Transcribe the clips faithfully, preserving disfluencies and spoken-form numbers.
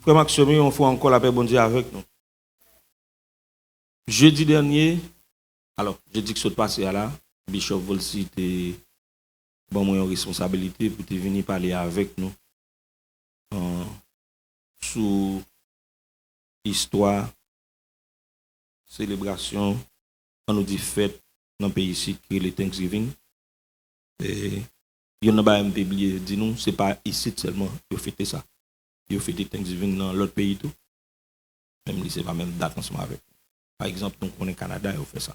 Frè m ak sè m yo, yon fwa ankò, lapè Bondye avèk nou. Jedi dènye, alò, jedi k sot pase a la, Bishop Volcy te ban mwen yon responsabilite pou te vini pale avèk nou, euh, sou istwa selebrasyon, ann nou di fèt nan peyi isit ki rele Thanksgiving. E youn nan bagay m te bliye di nou, se pa isit sèlman yo fete sa. Yo fete Thanksgiving nan lòt peyi tou. Menm li se pa menm dat ansanm avèk nou. Pa egzanp, nou konnen Kanada yo fè sa.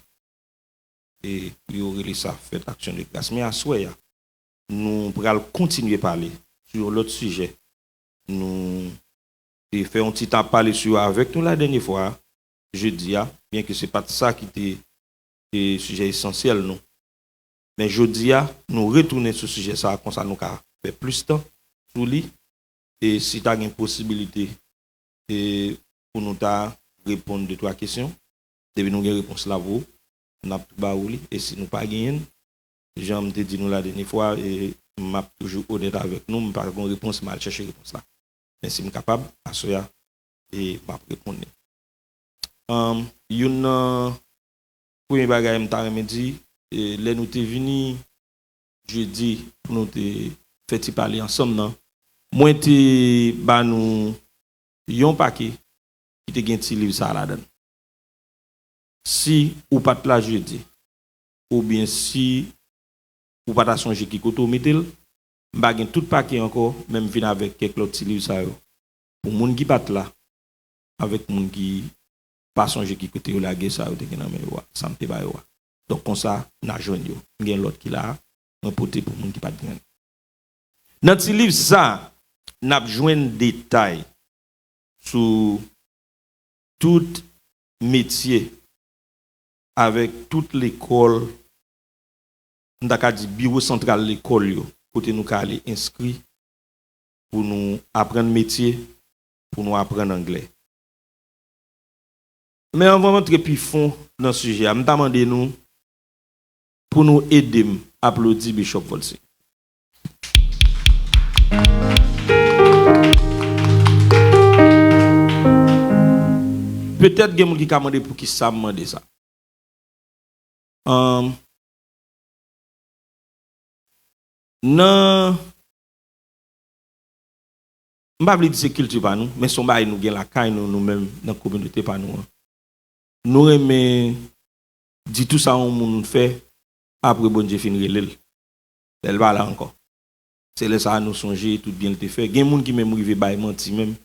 E yo rele sa fèt Aksyon de Gras. Men aswè a, nou pral kontinye pale sou yon lòt sijè. Nou te fè yon ti tan ap pale sou yo avèk nou la dènye fwa, jedi a, byenke se pa t sa ki te, te sijè esansyèl nou. Men jodi a, nou retounen sou sijè sa a, konsa nou ka fè plis tan sou li. E si ta gen posibilite, e pou nou ta reponn de twa kesyon, depi nou gen repons la pou ou, n ap tou ba ou li. E si nou pa genyen l, jan m te di nou la dènye fwa, e m ap toujou onèt avèk nou, m pa gon repons, m al chèche repons la. Men si m kapab, aswè a, e m ap reponn li. Ann, youn nan premye bagay m ta renmen di, e, lè nou te vini jedi pou nou te fè ti pale ansanm nan, mwen te ba nou yon pake ki te gen ti liv sa a ladan l. Si ou pa t la jedi, oubyen si ou pa ta sonje ki kote w mete l, m pa gen tout pake ankò, men m vin avèk kèk lòt ti liv sa yo. Pou moun ki pa t la, avèk moun ki pa sonje ki kote yo lage sa yo te gen nan men yo a, sa m te ba yo a. Donk, konsa, n a jwenn yo. M gen lòt ki la a, mwen pote pou moun ki pa t jwenn. Nan ti liv sa a, n ap jwenn detay sou tout metye avèk tout lekòl, m ta ka di biwo santral lekòl yo, kote nou ka ale enskri pou nou aprann metye, pou nou aprann anglè. Men anvan m antre pi fon nan sijè a, m ta mande nou pou nou ede m aplodi Bishop Volcy. Petèt gen moun ki ka mande poukisa m mande sa. Ahn, nan, m pa vle di se kilti pa nou, men se yon bagay nou gen lakay nou, nou menm nan kominote pa nou an. Nou renmen di tou sa yon moun fè, apre Bondye fin rele l. Lè l pa la ankò. Se lè sa a nou sonje tout byen l te fè. Gen moun ki menm rive bay manti menm.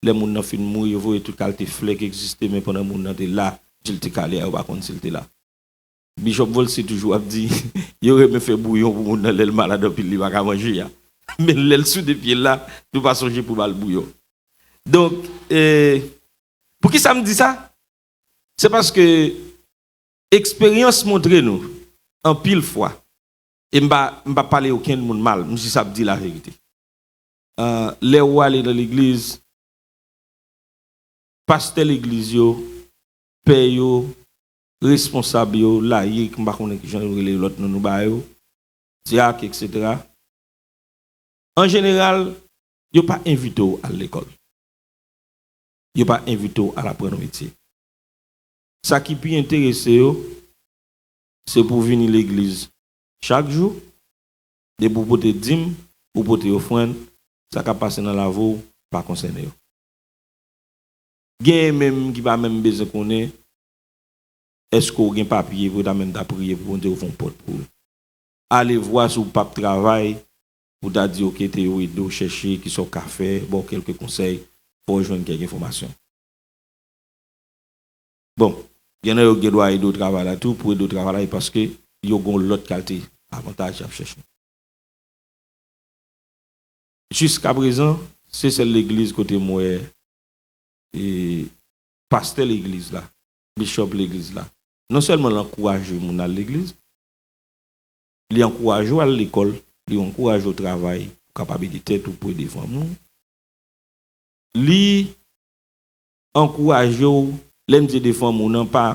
Lè moun nan fin mouri, yo voye tout kalite flè ki egziste, men pandan moun nan te la, di l te ka ale a, yo pa konn si l te la. Bishop Volcy toujou ap di, yo renmen fè bouyon pou moun nan lè l malad anpil, li pa ka manje a. Men lè l sou de pye l la, nou pa sonje pou ba l bouyon. Donk, e, poukisa m di sa? Se paske eksperyans montre nou, anpil fwa, e m pa, m pa pale okenn moun mal, m jis ap di laverite. Ah, lè ou ale nan legliz, pastè legliz yo, pè yo, responsab yo, layik, m pa konnen kijan yo rele lòt non nou ba yo, dyak, etsetera. An jeneral, yo pa envite w al lekòl. Yo pa envite w al aprann yon metye. Sa ki pi enterese yo, se pou w vini legliz chak jou, depi w pote dim, ou pote ofrann, sa k ap pase nan lavi w pa konsène yo. Genyen menm ki pa menm bezwen konnen èske w gen papye pou yo ta menm ta priye pou Bondye ouvri yon pòt pou ou. Alevwa si w p ap travay, pou w ta di, oke, te yo ede w chèche, kisa w ka fè, ba w kèlke konsèy, fò w jwenn kèk enfòmasyon. Bon, gen nan yo gen dwa ede w travay la tou, pou ede w travay la, e paske yo gen yon lòt kalite avantaj y ap chèche. Jiskaprezan, se sèl legliz kote m wè, e, pastè legliz la, bishop legliz la, non sèlman l ankouraje moun al legliz, li ankouraje w al lekòl, li ankouraje w travay, pou w kapab ede tèt ou, pou ede fanmi w. Li ankouraje w, lè m di ede fanmi w nan, pa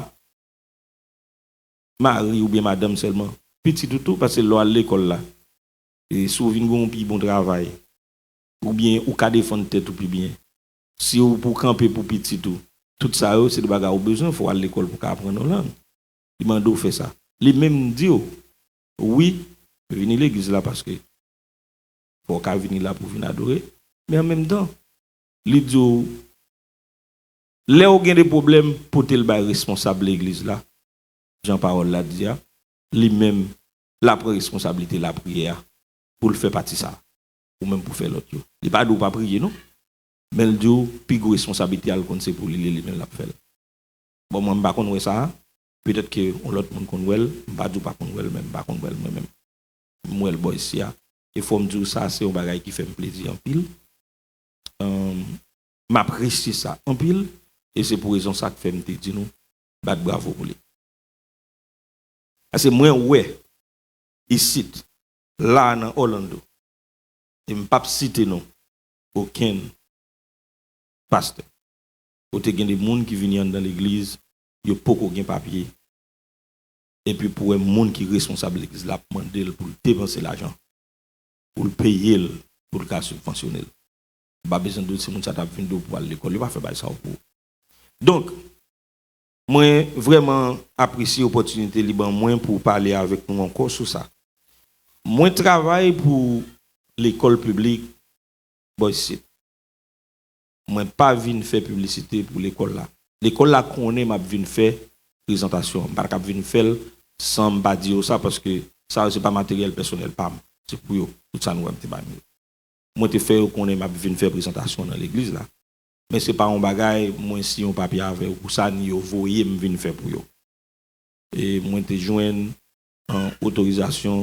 mari oubyen madanm sèlman, pitit ou tou, paske lè w al lekòl la, e si w vin gen yon pi bon travay, oubyen ou ka defann tèt ou pi byen, si w pou kanpe pou pitit ou, tout sa yo, se de bagay ou bezwen, fò w al lekòl pou w ka aprann yon lang. Li mande w fè sa. Li menm di w, wi, vini legliz la paske fò w ka vini la pou w vin adore. Men an menm tan, li di w, lè w gen de pwoblèm, pote l bay responsab legliz la, jan pawòl la di a, li menm, l ap pran responsablite lapriyè a pou l fè pati sa a, ou menm pou fè lòt yo. Li pa di w pa priye, non. Men l di w, pi gwo responsablite a, l konn se pou li, li, li menm l ap fè l. Bon, mwen, m pa konn wè sa a. Petèt ke yon lòt moun konn wè l, m pa di w pa konn wè l, men m pa konn wè l mwen menm. M wè l bò isi a. E fò m di w sa, se yon bagay ki fè m plezi anpil. Ahn, m apresye sa anpil, e se pou rezon sa k fè m te di nou bat bravo pou li. Paske mwen wè isit, la a nan Orlando, e m p ap site non okenn pastè, kote gen de moun ki vini anndan legliz, yo poko gen papye, epi pou wè moun ki responsab legliz la ap mande l pou l depanse lajan, pou l peye l, pou l ka sibvansyone l. Ou pa bezwen dout si moun sa t ap vin di w pou al lekòl, yo pa fè bagay sa yo pou ou. Donk, mwen vrèman apresye opòtinite li ban mwen pou pale avèk nou ankò sou sa. Mwen travay pou lekòl piblik bò isit. Mwen pa vin fè piblisite pou lekòl la. Lekòl la konnen m ap vin fè prezantasyon an. M pa t ap vin fè l san m pa di yo sa, paske sa yo se pa materyèl pèsonèl pa m. Se pou yo. Tout sa nou wè m te bay yo. Mwen te fè yo konnen m ap vin fè prezantasyon nan legliz la. Men se pa yon bagay mwen siyen yon papye avè yo pou sa, ni yo voye m vin fè pou yo. E mwen te jwenn, an, otorizasyon,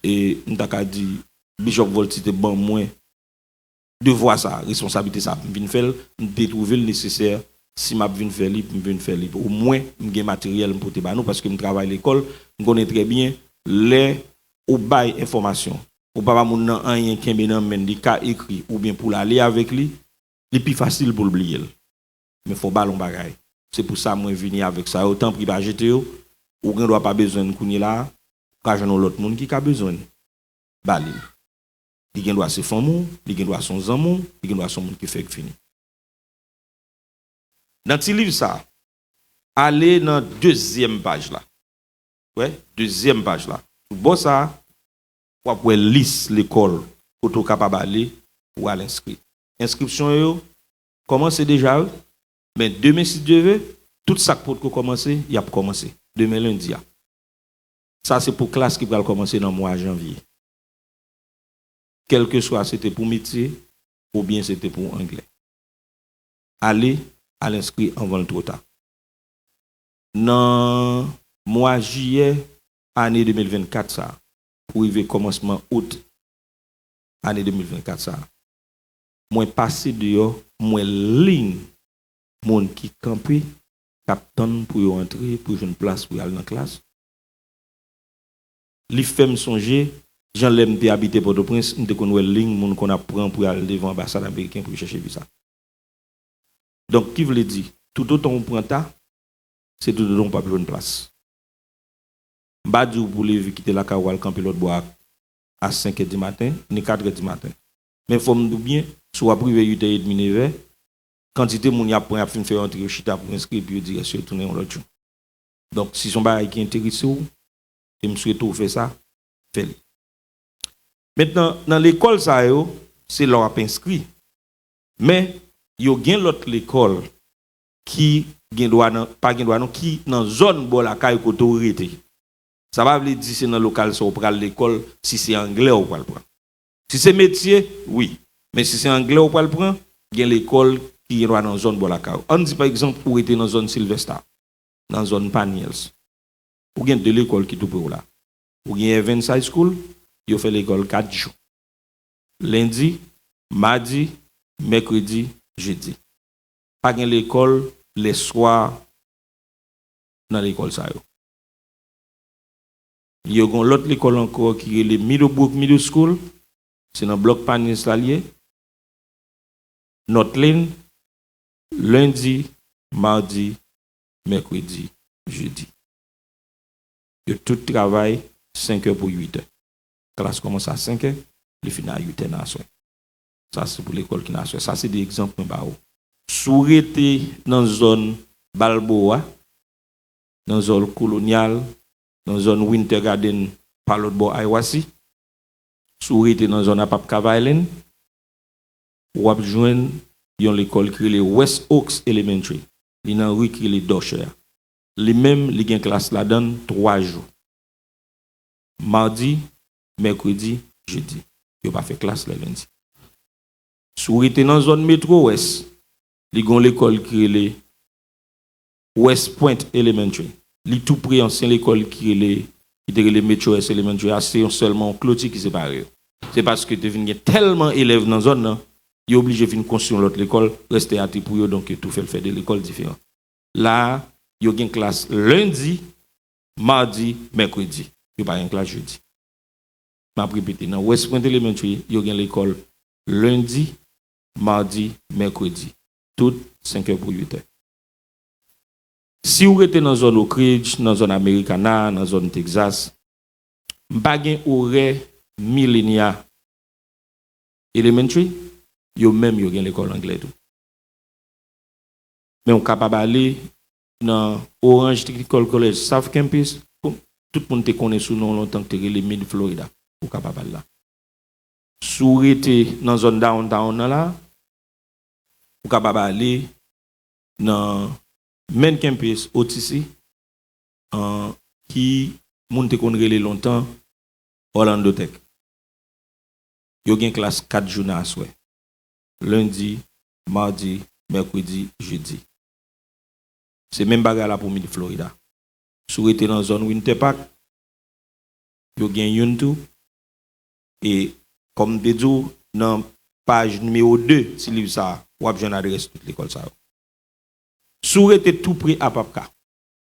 e m ta ka di, Bishop Volti te ban mwen devwa sa, responsablite sa pou m vin fè l, m te twouve l nesesè, si m ap vin fè li, pou m vin fè li. Omwen, m gen materyèl m pote ba nou, paske m travay lekòl, m konnen trè byen, lè ou bay enfòmasyon, ou pa ba moun nan anyen kenbe nan men l, li ka ekri, oubyen pou l ale avèk li, li pi fasil pou l bliye l. Men fò w ba l yon bagay. Se pou sa mwen vini avèk sa yo. Tanpri, pa jete yo. Ou gen dwa pa bezwen l kounye la a. Ou ka jwenn yon lòt moun ki ka bezwen l. Ba li l. Li gen dwa se fanmi w, li gen dwa se yon zanmi w, li gen dwa se yon moun ki fèk vini. Nan ti liv sa a, ale nan dezyèm paj la. Wè, dezyèm paj la. Sou bò sa a, w ap wè lis lekòl kote w kapab ale pou w al enskri. Enskripsyon yo kòmanse deja, wi. Men demen, si Dye ve, tout sa k potko kòmanse, y ap kòmanse. Demen lendi a. Sa se pou klas ki pral kòmanse nan mwa janvye. Kèlkeswa se te pou metye oubyen se te pou anglè. Ale, al enskri anvan l twò ta. Nan mwa jiyè ane de mil vennkat sa a, pou rive kòmansman out ane de mil vennkat sa a, mwen pase deyò, m wè liy moun ki kanpe, k ap tann pou yo antre, pou yo jwenn plas, pou yo al nan klas. Li fè m sonje jan lè m te abite Pòtoprens, m te konn wè liy moun konn ap pran pou y al devan anbasad ameriken pou yo chèche viza. Donk, ki vle di, toutotan w pran ta, se toutotan w p ap jwenn plas. M pa di w pou w leve kite lakay ou al kanpe lòt bò a a senk è di maten, ni kat è di maten. Men fò m di w byen, si w ap rive uit è edmi, nèf è, kantite moun y ap pran, y ap fin fè yo antre, yo chita pou yo enskri, epi yo di rès yo tounen yon lòt jou. Donk, si se yon bagay ki enterese w, e m swete w fè sa, fè l. Mentnan, nan lekòl sa yo, se la w ap enskri. Men, yo gen lòt lekòl ki gen dwa nan, pa gen dwa non, ki nan zòn bò lakay kote w rete. Sa pa vle di se nan lokal sa w pral lekòl, si se anglè w pral pran. Si se metye, wi. Men si se anglè w pral pran, gen lekòl ki gen dwa nan zòn bò lakay ou. Ann di, pa egzanp, ou rete nan zòn Sylvester, nan zòn Panyèls. Ou gen de lekòl ki tou pre w la. Ou gen Evans High School, yo fè lekòl kat jou. Lendi, madi, mèkredi, jedi. Pa gen lekòl lèswa nan lekòl sa yo. Yo gen yon lòt lekòl ankò ki rele Meadowbrook Middle School. Se nan blòk Panyèls la l ye. North Lane, lendi, madi, mèkredi, jedi. Yo tout travay senk è pou uit è. Klas kòmanse a senk è, li fini a uit è nan aswè. Sa se pou lekòl ki nan aswè. Sa se de egzanp mwen ba ou. Si w rete nan zòn Balboa, nan zòn Kolonyal, nan zòn Winter Garden, pa lòt bò Hiawassee, si w rete nan zòn Apapka Vineland, w ap jwenn yon lekòl ki rele West Oaks Elementary. Li nan ri ki rele Dosher a. Li menm, li gen klas ladan l twa jou. Madi, mèkredi, jedi. Yo pa fè klas lè lendi. Si w rete nan zòn Metro West, li gen yon lekòl ki rele West Point Elementary. Li tou pre ansyen lekòl ki rele, ki te rele Metro West Elementary a, se yon sèlman yon kloti ki separe yo. Se paske te vin gen tèlman elèv nan zòn nan, yo oblije vin konstwi yon lòt lekòl, reste a te pou yo, donk yo tou fè l fè de lekòl diferan. La a, yo gen klas lendi, madi, mèkredi. Yo pa gen klas jedi. M ap repete, nan West Point Elementary, yo gen lekòl lendi, madi, mèkredi. Tout senk è pou uit è. Si w rete nan zòn Oak Ridge, nan zòn Americana, nan zòn Texas, m pa gen orè Millenia Elementary, yo menm yo gen lekòl anglè tou. Men w kapab ale nan Orange Technical College South Campus, pou tout moun te konnen sou non lontan ki te rele Mid Florida. Ou kapab al la. Si w rete nan zòn downtown nan la, ou kapab ale nan Main Campus O T C, an, ki moun te konn rele lontan Orlando Tech. Yo gen klas kat jou nan aswè. Lendi, madi, mèkredi, jedi. Se menm bagay la pou Mid Florida. Si w rete nan zòn Winter Park, yo gen youn tou. E kòm m te di w, nan paj nimewo de ti liv sa a, w ap jwenn adrès tout lekòl sa yo. Si w rete tou pre Apapka,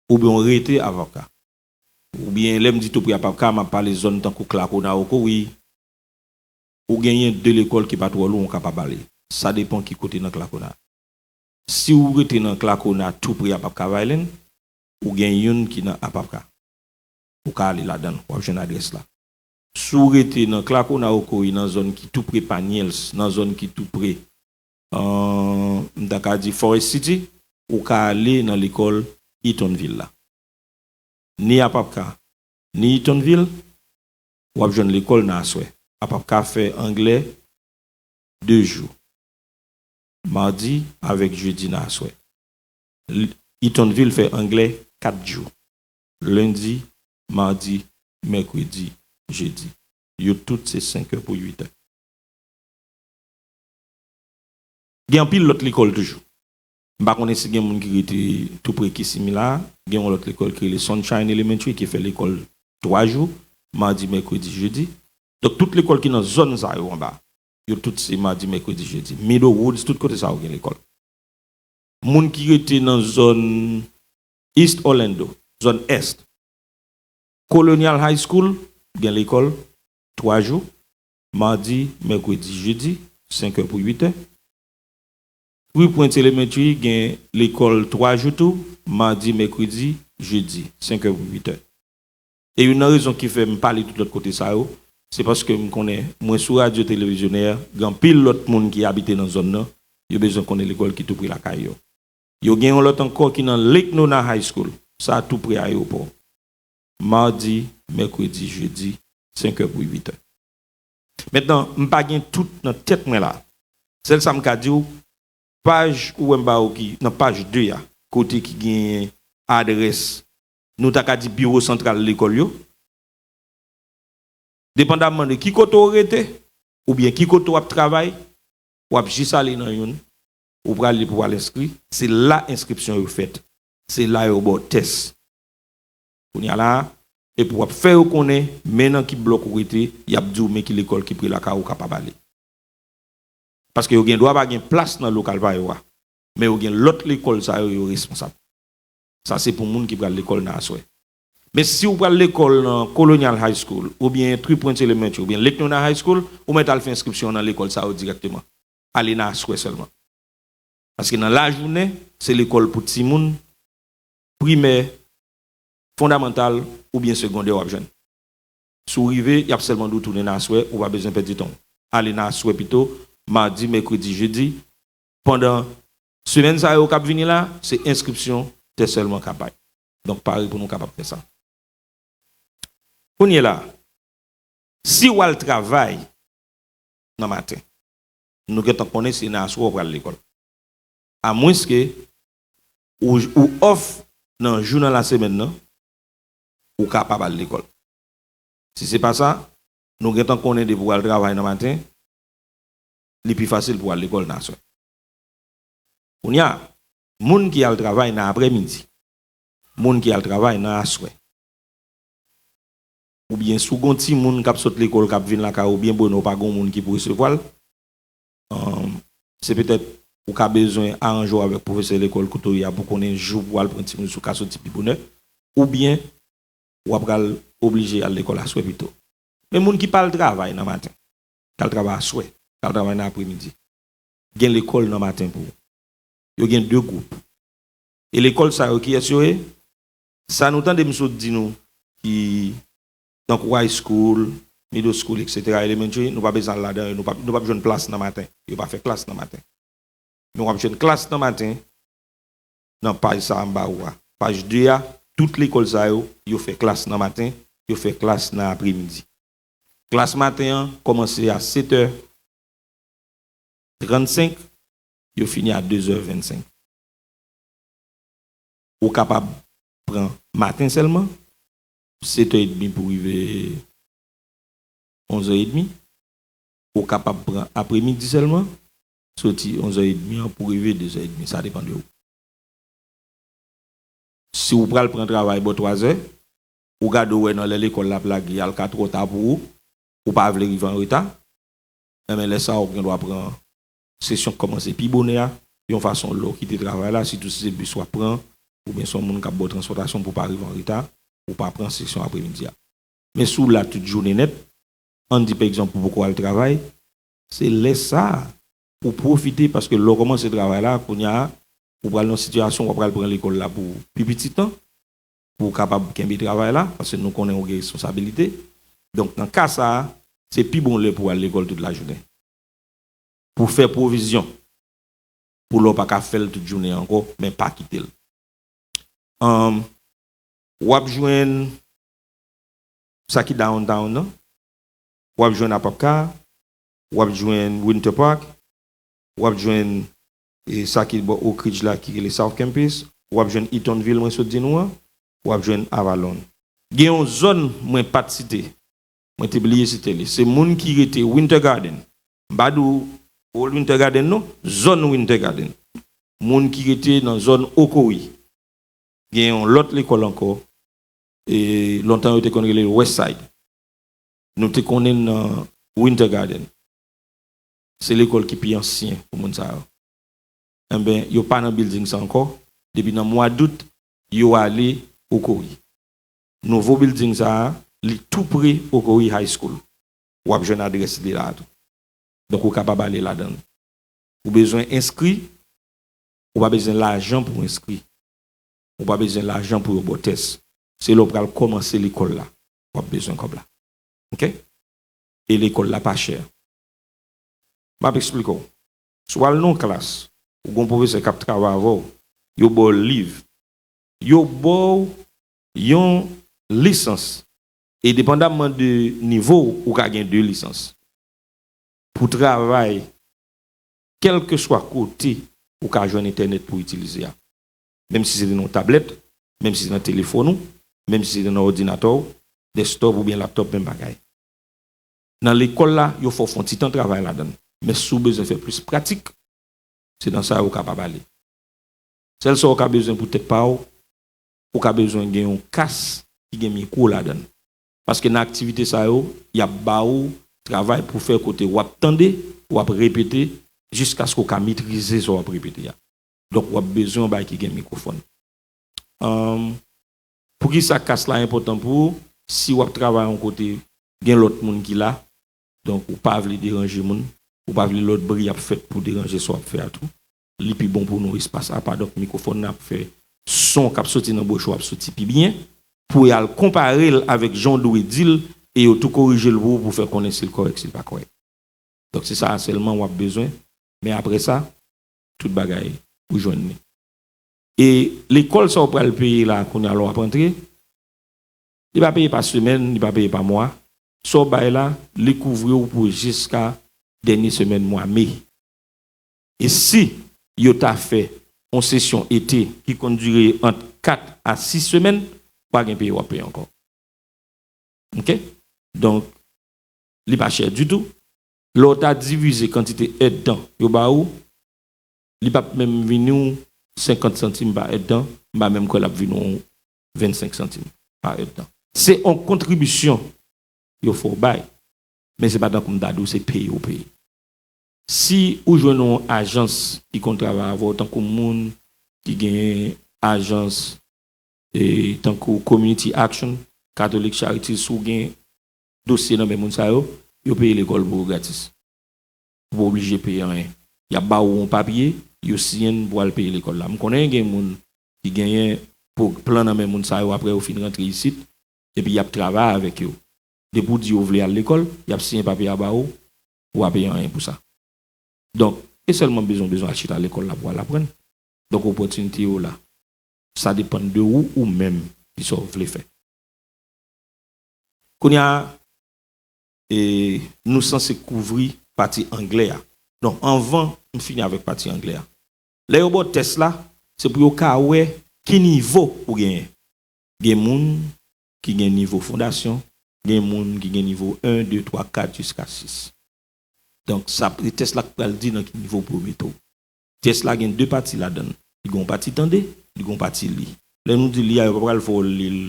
oubyen w rete Apapka, oubyen lè m di tou pre Apapka, m ap pale zòn tankou Klakona, Okowi, ou genyen de lekòl ki pa twò lwen ou kapab ale. Sa depann ki kote nan Klakona. Si w rete nan Klakona tou pre Apapka Vineland, ou gen youn ki nan Apapka. Ou ka ale ladan l, w ap jwenn adrès la. Si w rete nan Klakona Okowi, nan zòn ki tou pre Panyèls, nan zòn ki tou pre, euh, m ta ka di Forest City, ou ka ale nan lekòl Eatonville la. Ni Apapka, ni Eatonville, w ap jwenn lekòl nan aswè. Apapka fè anglè de jou. Madi avèk jedi nan aswè. L-, Eatonville fè anglè kat jou. Lendi, madi, mèkredi, jedi. Yo tout se senk è pou uit è. Gen anpil lòt lekòl toujou. M pa konnen si gen moun ki rete tou pre Kissimmee la, gen yon lòt lekòl ki rele Sunshine Elementary ki fè lekòl twa jou, madi, mèkredi, jedi. Donk, tout lekòl ki nan zòn sa yo anba, yo tout se madi, mèkredi, jedi. Meadow Woods, tout kote sa yo gen lekòl. Moun ki rete nan zòn East Orlando, zòn Est, Colonial High School, gen lekòl twa jou, madi, mèkredi, jedi, senk è pou uit è. Three Points Elementary gen lekòl twa jou tou, madi, mèkredi, jedi, senk è pou uit è. E youn nan rezon ki fè m pale tout lòt kote sa yo, se paske m konnen mwen sou radyo televizyonè, gen anpil lòt moun ki abite nan zòn nan, yo bezwen konnen lekòl ki tou pre lakay yo. Yo gen yon lòt ankò ki nan Lake Nona High School, sa tou pre ayewopò. Madi, mèkredi, jedi, senk è pou uit è. Mentnan, m pa gen tout nan tèt mwen la. Sèl sa m ka di w, paj ou wè m ba ou ki nan paj de a, kote ki gen adrès, nou ta ka di biwo santral lekòl yo, depandamman de ki kote w rete, oubyen ki kote w ap travay, w ap jis ale nan youn, ou prale pou w al enskri, se la enskripsyon yo fèt, se la yo ba w tès. Kounye a la, epi w ap fè yo konnen, men nan ki blòk ou rete, y ap di w men ki lekòl ki pre lakay ou kapab ale. Paske yo gen dwa pa gen plas nan lokal pa yo a, men yo gen lòt lekòl sa yo, yo responsab. Sa se pou moun ki pral lekòl nan aswè. Men si w pral lekòl nan Colonial High School, oubyen Three Points Elementary, oubyen Lake Nona High School, ou mèt al fè enskripsyon nan lekòl sa yo dirèkteman. Ale nan aswè sèlman. Paske nan lajounen, se lekòl pou timoun, primè, fondamantal oubyen segondè w ap jwenn. Si w rive, y ap sèlman di w tounen nan aswè, ou pa bezwen pèdi tan w. Ale nan aswè pito, madi, mèkredi, jedi. Pandan semèn sa yo k ap vini la, se enskripsyon tè sèlman k ap bay. Donk, pare pou nou kapab fè sa. Kounye la, si w al travay nan maten, nou gentan konnen se nan aswè w pral lekòl. Amwenske ou, ou off nan jou nan lasemèn nan, ou kapab al lekòl. Si se pa sa, nou gentan konnen depi w al travay nan maten, li pi fasil pou w al lekòl nan aswè. Kounye a, moun ki al travay nan aprèmidi, moun ki al travay nan aswè, oubyen si w gen yon timoun k ap sot lekòl, k ap vin lakay ou byen bonè, ou pa gen yon moun ki pou resevwa l, um, se petèt ou ka bezwen aranje w avèk pwofesè lekòl kote w ye a pou konnen jou pou w al pran timoun si w ka soti pi bonè, oubyen w ap pral oblije al lekòl aswè pito. Men moun ki pa al travay nan maten, k al travay aswè, k al travay nan aprèmidi, gen lekòl nan maten pou ou. Yo gen de gwoup. E lekòl sa yo, kiyès yo ye? Sa nou tande m sot di nou, ki tankou high school, middle school, et cetera, elementary, nou pa bezwen al ladan yo, nou pa, nou p ap jwenn plas nan maten. Yo pa fè klas nan maten. Men w ap jwenn klas nan maten nan paj sa a m ba ou a. Paj de a, tout lekòl sa yo, yo fè klas nan maten, yo fè klas nan aprèmidi. Klas maten an kòmanse a sèt è trannsenk, yo fini a de zè vennsenk. Ou kapab pran maten sèlman, sèt è edmi pou rive onz è edmi. Ou kapab pran aprèmidi sèlman, soti onz è edmi an pou rive de zè edmi. Sa depann de ou. Si w pral pran travay bò twa zè, ou gade w wè nan lè lekòl la ap lage, al ka twò ta pou ou, ou pa vle rive an reta, enben, lè sa a, ou gen dwa pran sesyon k kòmanse pi bonè a, yon fason lè w kite travay la, sitou si se bis w ap pran, oubyen se yon moun k ap ba w transpòtasyon pou w pa rive an reta, ou pa pran sesyon aprèmidi a. Men si w la tout jounen nèt, ann di, pa egzanp, ou poko al travay, se lè sa a pou w pwofite, paske lè w kòmanse travay la, kounye a, ou pral nan sitiyasyon, w ap pral pran lekòl la pou pi piti tan, pou w kapab kenbe travay la, paske nou konnen ou gen responsabilite. Donk, nan ka sa a, se pi bon lè pou w al lekòl tout lajounen. Pou fè pwovizyon pou lè w pa ka fè l tout jounen an ankò, men pa kite l. Ann, w ap jwenn sa ki downtown nan, w ap jwenn Apopka, w ap jwenn Winter Park, w ap jwenn, e, sa ki bò Oak Ridge la ki rele South Campus, w ap jwenn Eatonville mwen sot di nou an, w ap jwenn Avalon. Gen yon zòn mwen pa t site, mwen te bliye site li. Se moun ki rete Winter Garden. M pa di w Old Winter Garden non, zòn Winter Garden. Moun ki rete nan zòn Ocoee. Gen yon lòt lekòl ankò, e, lontan yo te konn rele l West Side. Nou te konnen l nan Winter Garden. Se lekòl ki pi ansyen pou moun sa yo. Enben, yo pa nan bilding sa ankò. Depi nan mwa dout, yo ale Ocoee. Nouvo bilding sa a, li tou pre Ocoee High School. W ap jwenn adrès li la a tou. Donk, ou kapab ale ladan l. Ou bezwen enskri, ou pa bezwen lajan pou enskri. Ou pa bezwen lajan pou yo ba w tès. Se lè w pral kòmanse lekòl la, w ap bezwen kòb la. Oke? E lekòl la pa chè. M ap eksplike w. Si w al nan yon klas, ou gen yon pwofesè k ap travay avè w, yo ba w liv, yo ba w yon lisans. E depandamman de nivo w, ou ka gen de lisans. Pou travay, kèlkeswa kote ou ka jwenn entènèt pou itilize a. Menm si se nan yon tablèt, menm si se nan telefòn ou, menm si se nan òdinatè w, desktop oubyen laptop, menm bagay. Nan lekòl la, yo fè w fè yon ti tan travay ladan l. Men si w bezwen fè plis pratik, se nan sa yo ou kapab ale. Sèl sa w ka bezwen pou tèt pa w, ou ka bezwen gen yon kas ki gen mikwo ladan l. Paske nan aktivite sa yo, y ap ba ou travay pou fè kote w ap tande, w ap repete, jiskaske w ka metrize sa w ap repete a. Donk, w ap bezwen yon bagay ki gen mikwofòn. Ann, poukisa kas la enpòtan pou ou? Si w ap travay yon kote, gen lòt moun ki la, donk, ou pa vle deranje moun, ou pa vle lòt bri ap fèt pou deranje sa w ap fè a tou. Li pi bon pou nou espas apa, donk, mikwofòn nan ap fè son k ap soti nan bouch ou ap soti pi byen, pou y al konpare l avèk jan w dwe di l, e yo tou korije l pou ou, pou fè konnen si l kòrèk, si l pa kòrèk. Donk, se sa sèlman w ap bezwen. Men apre sa, tout bagay, ou jwenn li. E lekòl sa w pral peye la, kounye a lè w ap antre, li pa peye pa semèn, li pa peye pa mwa. Sa w bay la, li kouvri w pou jiska dènye semèn mwa me. E si yo ta fè yon sesyon ete ki konn dire ant kat a sis semèn, pa gen peye w ap peye ankò. Oke? Donk, li pa chè ditou. Lè w ta divize kantite èdtan yo ba ou, li p ap menm vini w senkant santim pa èdtan, m pa menm kwè l ap vini w vennsenk santim pa èdtan. Se yon kontribisyon yo fè w bay, men se pa tankou m ta di w se peye w peye. Si ou jwenn yon ajans ki konn travay avè w, tankou moun ki gen ajans, e, tankou Community Action, Catholic Charities, si w gen dosye nan men moun sa yo, yo peye lekòl pou ou gratis. Ou pa oblije peye anyen. Y ap ba ou yon papye, yo siyen l pou al peye lekòl la. M konnen gen moun ki genyen pou plan nan men moun sa yo apre yo fin rantre isit, epi y ap travay avèk yo. Depi w di yo vle al lekòl, y ap siyen papye a ba ou, ou pa peye anyen pou sa. Donk, e sèlman bezwen, bezwen al chita lekòl la pou al aprann. Donk, opòtinite yo la. Sa depann de ou, ou menm, ki sa w vle fè. Kounye a, e, nou sanse kouvri pati anglè a. Donk, anvan m fini avèk pati anglè a, lè yo ba w tès la, se pou yo ka wè ki nivo ou genyen. Gen moun ki gen nivo fondasyon, gen moun ki gen nivo en, de, twa, kat, jiska sis. Donk, sa, se tès la k pral di nan ki nivo pou yo mete w. Tès la gen de pati ladan l. Li gen yon pati tande, li gen yon pati li. Lè nou di li a, yo pa pral fè w li l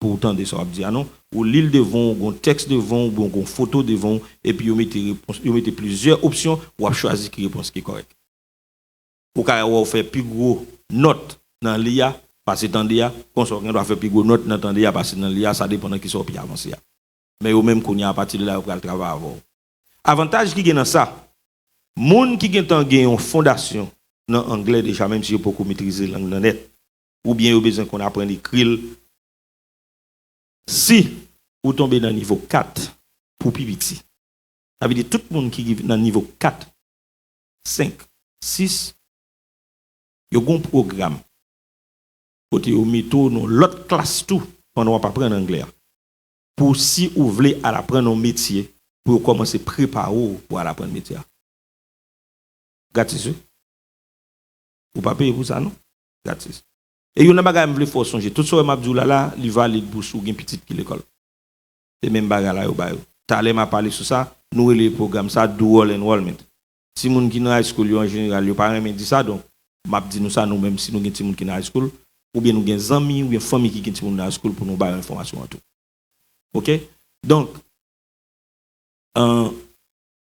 pou w tande sa w ap di a, non. Ou li l devan w, gen yon tèks devan w, oubyen gen yon foto devan w, epi yo mete repons, yo mete plizyè opsyon, w ap chwazi ki repons ki kòrèk. Ou ka wè w fè pi gwo nòt nan li a pase tande a, konsa w gen dwa fè pi gwo nòt nan tande a pase nan li a, sa depann nan kisa w pi avanse a. Men yo menm kounye a, apati de la, yo pral travay avè w. Avantaj ki gen nan sa, moun ki gentan gen yon fondasyon nan anglè deja, menm si yo poko metrize lang nan nèt, oubyen yo bezwen konn aprann ekri l, si ou tonbe nan nivo kat pou pi piti, sa vle di tout moun ki rive nan nivo kat, senk, sis, yo gen yon pwogram kote yo mete w nan lòt klas tou pandan w ap aprann anglè a. Pou si ou vle al aprann yon metye, pou yo kòmanse prepare w pou al aprann metye a. Gratis, wi. Ou pa peye pou sa, non. Gratis. E youn nan bagay m vle fè w sonje, tout sa w wè m ap di w la la, li valid pou si w gen pitit ki lekòl. Se menm bagay la yo ba yo. Talè m a pale sou sa, nou rele pwogram sa dual enrollment. Timoun ki nan high school yo, an jeneral, yo pa renmen di sa, donk, m ap di nou sa, nou menm, si nou gen timoun ki nan high school, oubyen nou gen zanmi, oubyen fanmi ki gen timoun nan high school, pou nou ba yo enfòmasyon an tou. Oke? Donk, an,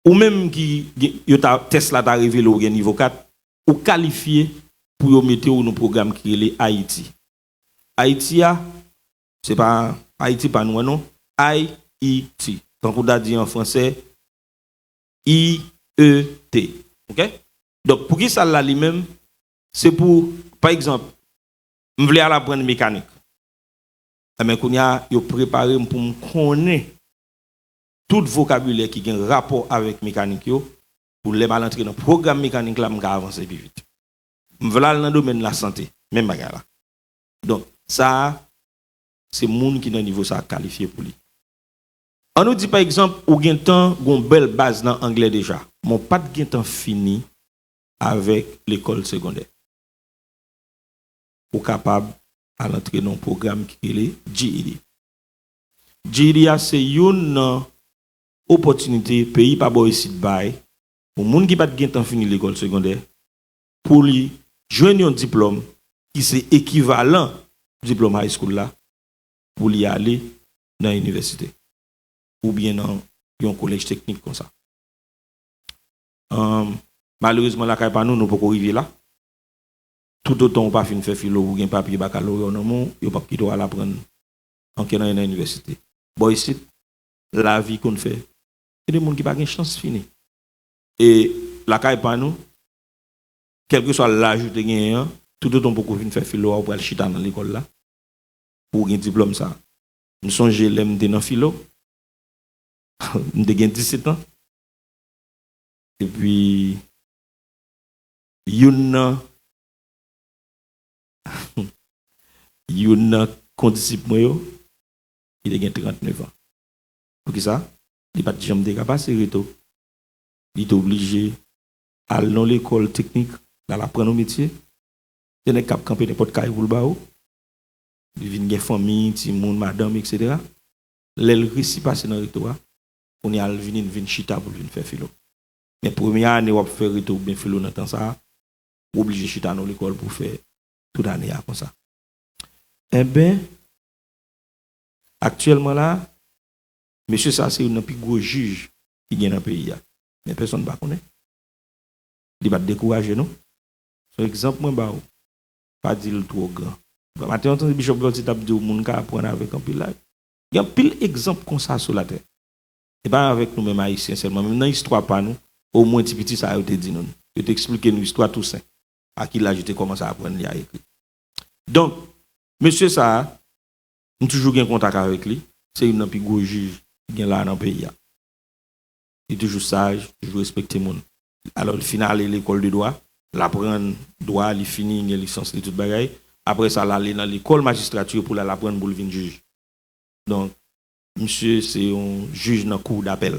ou menm ki gen, yo ta, tès la ta revele w gen nivo kat, ou kalifye pou yo mete w nan pwogram ki rele I E T. I E T a, se pa Ayiti pa nou an, non. I E T. Tankou w ta di an fransè, I E T. Oke? Donk, poukisa l la li menm? Se pou, pa egzanp, m vle al aprann mekanik. Enben, kounye a, yo prepare m pou m konnen tout vokabilè ki gen rapò avèk mekanik yo, pou lè m al antre nan pwogram mekanik la, m ka avanse pi vit. M vle al nan domèn lasante, menm bagay la. Donk, sa a, se moun ki nan nivo sa a kalifye pou li. An nou di, pa egzanp, ou gentan gen yon bèl baz nan anglè deja, men w pa t gentan fini avèk lekòl segondè. Ou kapab al antre nan yon pwogram ki rele G E D. G E D a se youn nan opòtinite peyi pa bò isit bay pou moun ki pa t gentan fini lekòl segondè, pou li jwenn yon diplòm ki se ekivalan diplòm high school la, pou li ale nan inivèsite oubyen nan yon kolèj teknik konsa. Ann, malerezman, lakay pa nou, nou poko rive la. Toutotan ou pa fin fè filo, ou gen papye bakalorya w nan men w, yo p ap kite w al aprann ankenn anyen nan inivèsite. Bò isit, lavi konn fè gen de moun ki pa gen chans fini. E lakay pa nou, kèlkeswa laj ou te genyen an, toutotan w poko fin fè filo a, ou pral chita nan lekòl la pou w gen diplòm sa a. M sonje lè m te nan filo, m te gen disèt an. Epi, youn nan, youn nan kondisip mwen yo, li te gen trannnev an. Poukisa? Li pa t janm te ka pase Reto. Li te oblije al nan lekòl teknik, l al aprann yon metye. Se nèg k ap kanpe nenpòt kay pou l ba ou. Li vin gen fanmi, timoun, madanm, etsetera. Lè l resi pase nan Reto a, kounye a l vini, l vin chita pou l vin fè filo. Men premye ane w ap fè Reto oubyen filo nan tan sa a, ou oblije chita nan lekòl pou w fè tout ane a konsa. Enben, aktyèlman la, mesye sa a se youn nan pi gwo jij ki gen nan peyi a. Men pèsonn pa konnen. Li pa t dekouraje, non. Se yon egzanp mwen ba w. Pa di l twò gran. Maten, yon tande Bishop Voltaire t ap di w, moun ka aprann avèk anpil laj. Gen anpil egzanp konsa sou latè. E pa avèk nou menm Ayisyen sèlman, menm nan istwa pa nou, omwen ti piti sa a yo te di nou. Yo te eksplike nou istwa Tousen, a ki laj yo te kòmanse aprann li a ekri. Donk, mesye sa a, m toujou gen kontak avèk li, se youn nan pi gwo jij ki gen la nan peyi a. Li toujou saj, toujou respekte moun. Alò, li fin ale lekòl de dwa, l aprann dwa, li fini, li gen lisans li, tout bagay. Apre sa, l ale nan lekòl majistrati pou l al aprann pou l vin jij. Donk, misye se yon jij nan kou dapèl.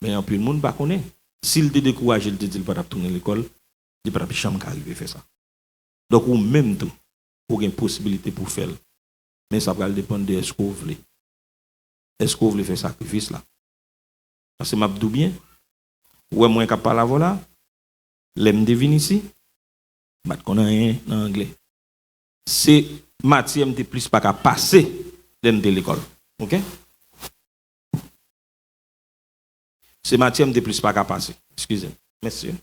Men anpil moun pa konnen. Si l te dekouraje, l te di l pa t ap tounen lekòl, li pa t ap janm ka rive fè sa. Donk, ou menm tou, ou gen posibilite pou w fè l. Men sa pral depann de èske w vle. Èske w vle fè sakrifis la? Paske m ap di w byen, ou wè mwen k ap pale avè w la, lè m te vin isi, m pa t konn anyen nan anglè. Se matyè m te plis pa ka pase lè m te lekòl. Oke? Se matyè m te plis pa ka pase. Eskize m. Mèsi.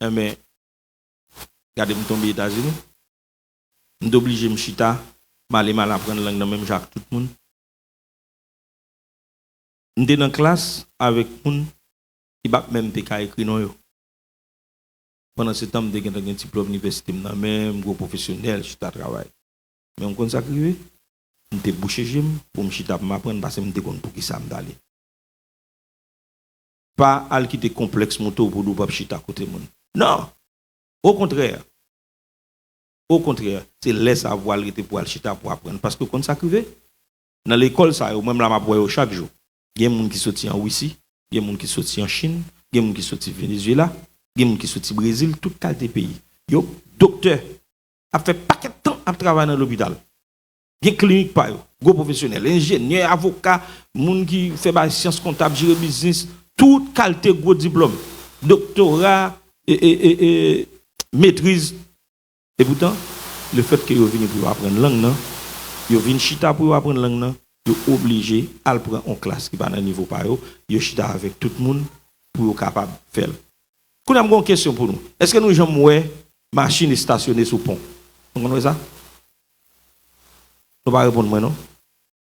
Enben, gade m tonbe Etazini. M te oblije m chita, m ale m al aprann lang nan menm jan ak tout moun. M te nan klas avèk moun ki p ap menm te ka ekri non yo. Pandansetan, m te gentan gen diplòm inivèsite m nan men m, gwo pwofesyonèl, chita travay. Men w konn sa k rive? M te bouche je m pou m chita pou m aprann, paske m te konn poukisa m t ale. Pa al kite konplèks moute w pou w di w p ap chita kote moun. Non! Okontrè! Okontrè, se lè sa a pou w al rete, pou w al chita, pou w aprann. Paske w konn sa k rive? Nan lekòl sa yo, mwen menm la m ap wè yo chak jou. Gen moun ki soti an Wisi, gen moun ki soti an Chin, gen moun ki soti Venezuela, gen moun ki soti Brezil, tout kalite peyi. Yo doktè, ap fè pakèt tan ap travay nan lopital. Gen klinik pa yo, gwo pwofesyonèl, enjenyè, avoka, moun ki fè bagay syans kontab, jere biznis, tout kalite gwo diplòm, doktora, e, e, e, e, metriz. Epoutan, lefètke yo vini pou yo aprann lang nan, yo vin chita pou yo aprann lang nan, yo oblije al pran yon klas ki pa nan nivo pa yo, yo chita avèk tout moun pou yo kapab fè l. Kounye a, m gen yon kesyon pou nou. Èske nou janm wè machin estasyone sou pon? Nou konn wè sa? Nou pa reponn mwen, non.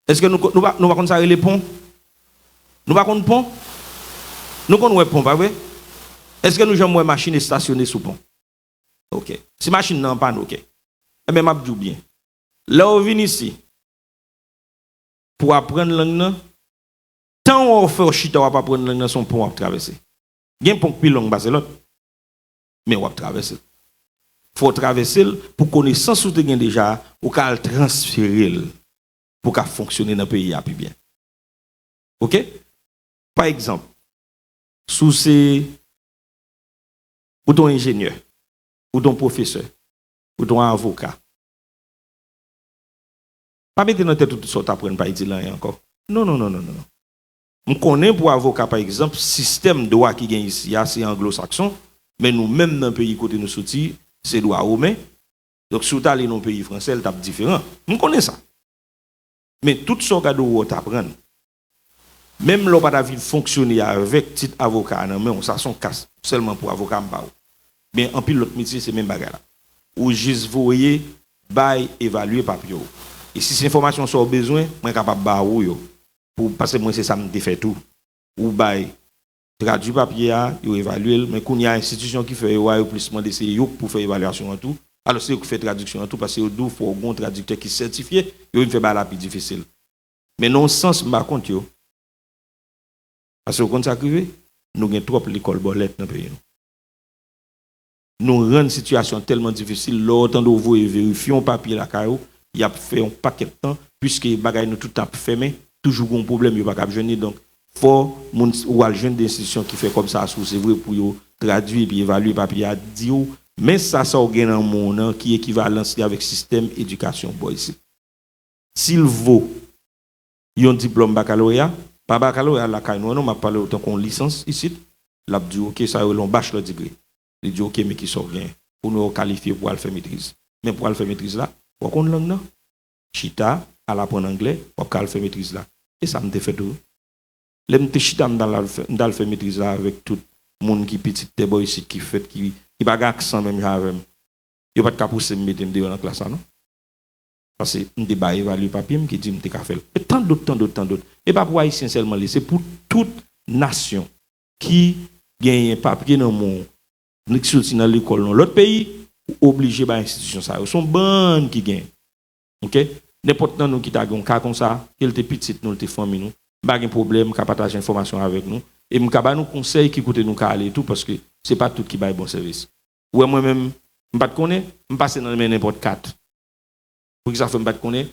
Èske nou, nou pa, nou pa konn sa rele pon? Nou pa konn pon? Nou konn wè pon, pa vre? Èske nou janm wè machin estasyone sou pon? Oke. Si machin nan an pann, oke. Enben, m ap di w byen. Lè w vin isi, pou w aprann lang nan, tan w fè w chita w ap aprann lang nan, se yon pon w ap travèse. Gen pon k pi long pase lòt, men w ap travèse l. Fò w travèse l pou konesans ou te gen deja a, ou ka al transfere l pou w ka fonksyone nan peyi a pi byen. Oke? Pa egzanp, si w se, ou te yon enjenyè, ou te yon pwofesè, ou te yon avoka, pa mete nan tèt ou tout sa w t aprann pa itil anyen ankò. Non, non, non, non, non, non. M konnen pou avoka, pa egzanp, sistèm dwa ki gen isi a, se anglosakson, men nou menm nan peyi kote nou soti, se dwa women. Donk, si w t ale nan yon peyi fransè, l t ap diferan. M konnen sa. Men tout sa w gade w wè w t aprann. Menm lè w pa ta vin fonksyone avèk tit avoka a nan men w, sa se yon ka sèlman pou avoka, m pa w. Men anpil lòt metye, se menm bagay la. Ou jis voye, bay, evalye papye w. E si se enfòmasyon sa w bezwen, mwen kapab ba ou yo. Pou, paske mwen se sa m te fè tou. Ou bay, tradui papye a, yo evalye l, men kounye a enstitisyon ki fè yo a, yo plis mande se yo k pou fè evalyasyon an tou. Alò, se yo k fè tradiksyon an tou, paske yo di w fò w gen yon tradiktè ki sètifye, yo vin fè bagay la pi difisil. Men nan yon sans, m pa kont yo. Paske w konn sa k rive? Nou gen twòp lekòl bòlèt nan peyi nou. Nou rann sitiyasyon tèlman difisil, lè w tande w voye verifye yon papye lakay ou, y ap fè yon pakèt tan, piske bagay nou tout ap fèmen, toujou gen yon pwoblèm, yo pa kab jwenn li. Donk, fò moun, ou al jwenn de enstitisyon ki fè kòb sa a sou, se vre, pou yo tradui epi evalye papye a, di w, men sa, sa w gen nan men w nan ki ekivalans li avèk sistèm edikasyon bò isit. Si l vo yon diplòm bakaloreya, pa bakaloreya lakay nou an non, m ap pale w tankou yon lisans isit, l ap di w, oke, sa yo rele yon bachelor degree. Li di w, oke, men kisa w gen pou nou wè w kalifye pou al fè metriz. Men pou al fè metriz la, fò w konn lang nan. Chita, al aprann anglè, w ap ka al fè metriz la. E sa m te fè tou. Lè m te chita, m t al fè, m t al fè metriz la avèk tout moun ki pitit tè bò isit, ki fèt, ki, ki pa gen aksan menm jan avè m. Yo pa t ka pouse m mete m deyò nan klas la, non. Paske m te bay evalye papye m ki di m te ka fè l. E tan dòt, tan dòt, tan dòt. E pa pou Ayisyen sèlman li, se pou tout nasyon ki genyen papye nan men w, ki soti nan lekòl nan lòt peyi, ou oblije bay enstitisyon sa yo. Se yon bann ki genyen. Oke? Nenpòt nan nou ki ta gen yon ka konsa, ke l te pitit nou, l te fanmi nou, m pa gen pwoblèm, m ka pataje enfòmasyon avèk nou, e m ka ba nou konsèy ki kote nou ka ale tou, paske se pa tout ki bay bon sèvis. Ou wè mwen menm, m pa t konnen, m pase nan men nenpòt kat. Poukisa fè m pa t konnen?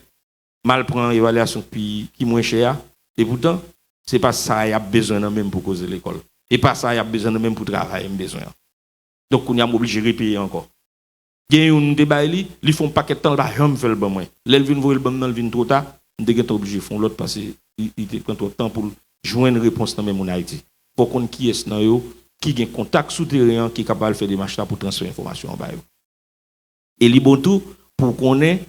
M al pran evalyasyon ki, ki mwen chè a, e poutan, se pa sa y ap bezwen nan men m pou koze lekòl. E pa sa y ap bezwen nan men m pou travay m bezwen an. Donk, kounye a, m oblije repeye ankò. Gen youn m te bay li, li fè yon pakèt tan, l pa janm fè l ban mwen. Lè l vin voye l ban m nan, l vin twò ta, m te gentan oblije fè yon lòt, paske li, li te pran twòp tan pou l jwenn repons nan men moun Ayiti. Fò w konn kiyès nan yo ki gen kontak sou teren an ki kapab al fè demach la pou transfè enfòmasyon an ba yo. E li bon tou pou w konnen,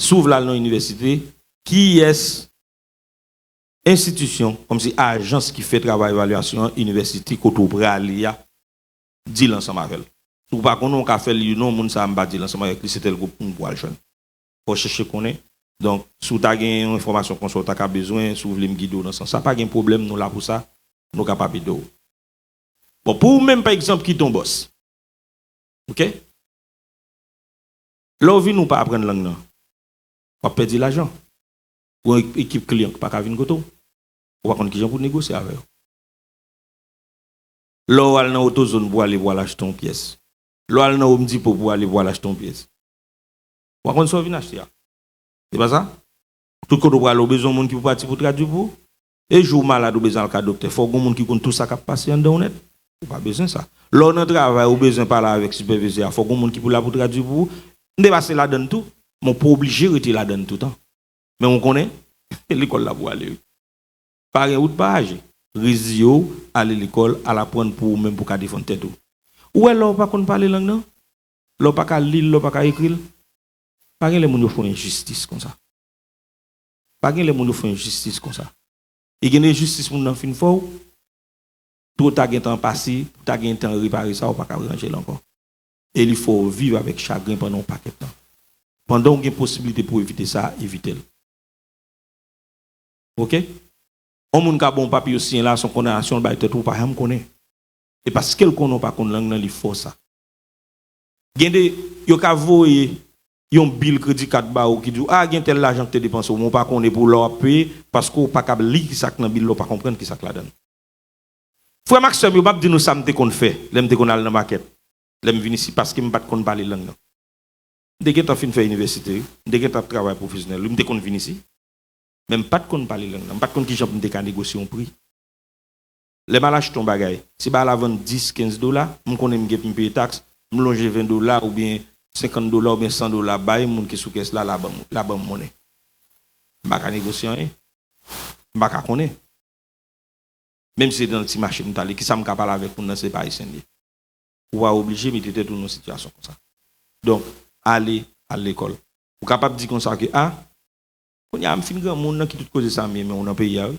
si w vle al nan inivèsite, kiyès enstitisyon, kòmsi ajans ki fè travay evalyasyon an, inivèsite kote w prale a, deal ansanm avè l. Si w pa konnen, w ka fè l, you know, moun sa a m pa deal ansanm avèk li, se tèl gwoup moun pou w al jwenn. Fò w chèche konnen. Donk, si w ta gen yon enfòmasyon konsa w ta ka bezwen, si w vle m gide w nan sans sa, pa gen pwoblèm, nou la pou sa, nou kapab ede w. Bon, pou ou menm, pa egzanp, ki t on bòs, oke? Lè w vini, ou pa aprann lang nan, w ap pèdi lajan. Ou gen ekip kliyan ki pa ka vin kote w. Ou pa konn kijan pou w negosye avè yo. Lè w al nan AutoZone pou w ale pou w al achte yon pyès. Lè w al nan Home Depot pou w ale pou w al achte yon pyès. Ou pa konn sa w vin achte a. Se pa sa? Tout kote w prale, ou bezwen yon moun ki pou pati pou tradui pou ou. E jou w malad, ou bezwen al ka doktè, fò w gen yon moun ki konn tou sa k ap pase anndan w nèt. Ou pa bezwen sa. Lè w nan travay, ou bezwen pale avèk sipèvizè a, fò w gen yon moun ki pou la pou tradui pou ou. M te pase ladann tou, men w pa oblije rete ladann toutan. Men w konnen, lekòl la pou w ale, wi. Pa gen wout pa aje. Reziye w, ale lekòl, al aprann pou ou menm pou w ka defann tèt ou. Ou wè lè w pa konn pale lang nan? Lè w pa ka li l, lè w pa ka ekri l? Pa gen lè moun yo fè w enjistis konsa. Pa gen lè moun yo fè w enjistis konsa. E gen de enjistis moun nan fin fè w, twò ta gentan pase, pou ta gen tan repare sa, ou pa ka ranje l ankò. E li fè w viv avèk chagren pandan yon pakèt tan. Pandan w gen posiblite pou w evite sa, evite l. Oke? Yon moun ka ba w yon papye w siyen la, se yon kondanasyon l bay tèt ou, ou pa janm konnen. E paske l konnen w pa konn lang nan, li fè w sa. Gen de, yo ka voye yon bil kredi kat ba ou ki di w, a, gen tèl lajan ki te depanse w, men w pa konnen pou lè w ap peye, paske w pa kab li ki sa k nan bil la, w pa konprann ki sa k ladan l. Frè m ak sè m yo, m ap di nou sa m te konn fè lè m te konn al nan makèt, lè m vin isi, paske m pa t konn pale lang nan. M te gentan fin fè inivèsite, wi. M te gentan ap travay pwofesyonèl, wi. M te konn vin isi. Men m pa t konn pale lang nan. M pa t konn kijan pou m te ka negosye yon pri. Lè m al achte yon bagay, si bagay la vann dis, kenz dola, m konnen m gen pou m peye taks, m lonje ven dola oubyen senkant dola oubyen san dola bay moun ki sou kès la, l a ban m, l a ban m monnen. M pa ka negosye anyen. M pa ka konnen. Menm si se nan ti mache m t ale, kisa m ka pale avèk moun nan, se pa Ayisyen li ye. Ou pa oblije mete tèt ou nan sitiyasyon konsa. Donk, ale, al lekòl. Ou kapab di konsa ke, a, kounye a m fin granmoun nan, ki tout koze sa m ye, men ou nan peyi a, wi.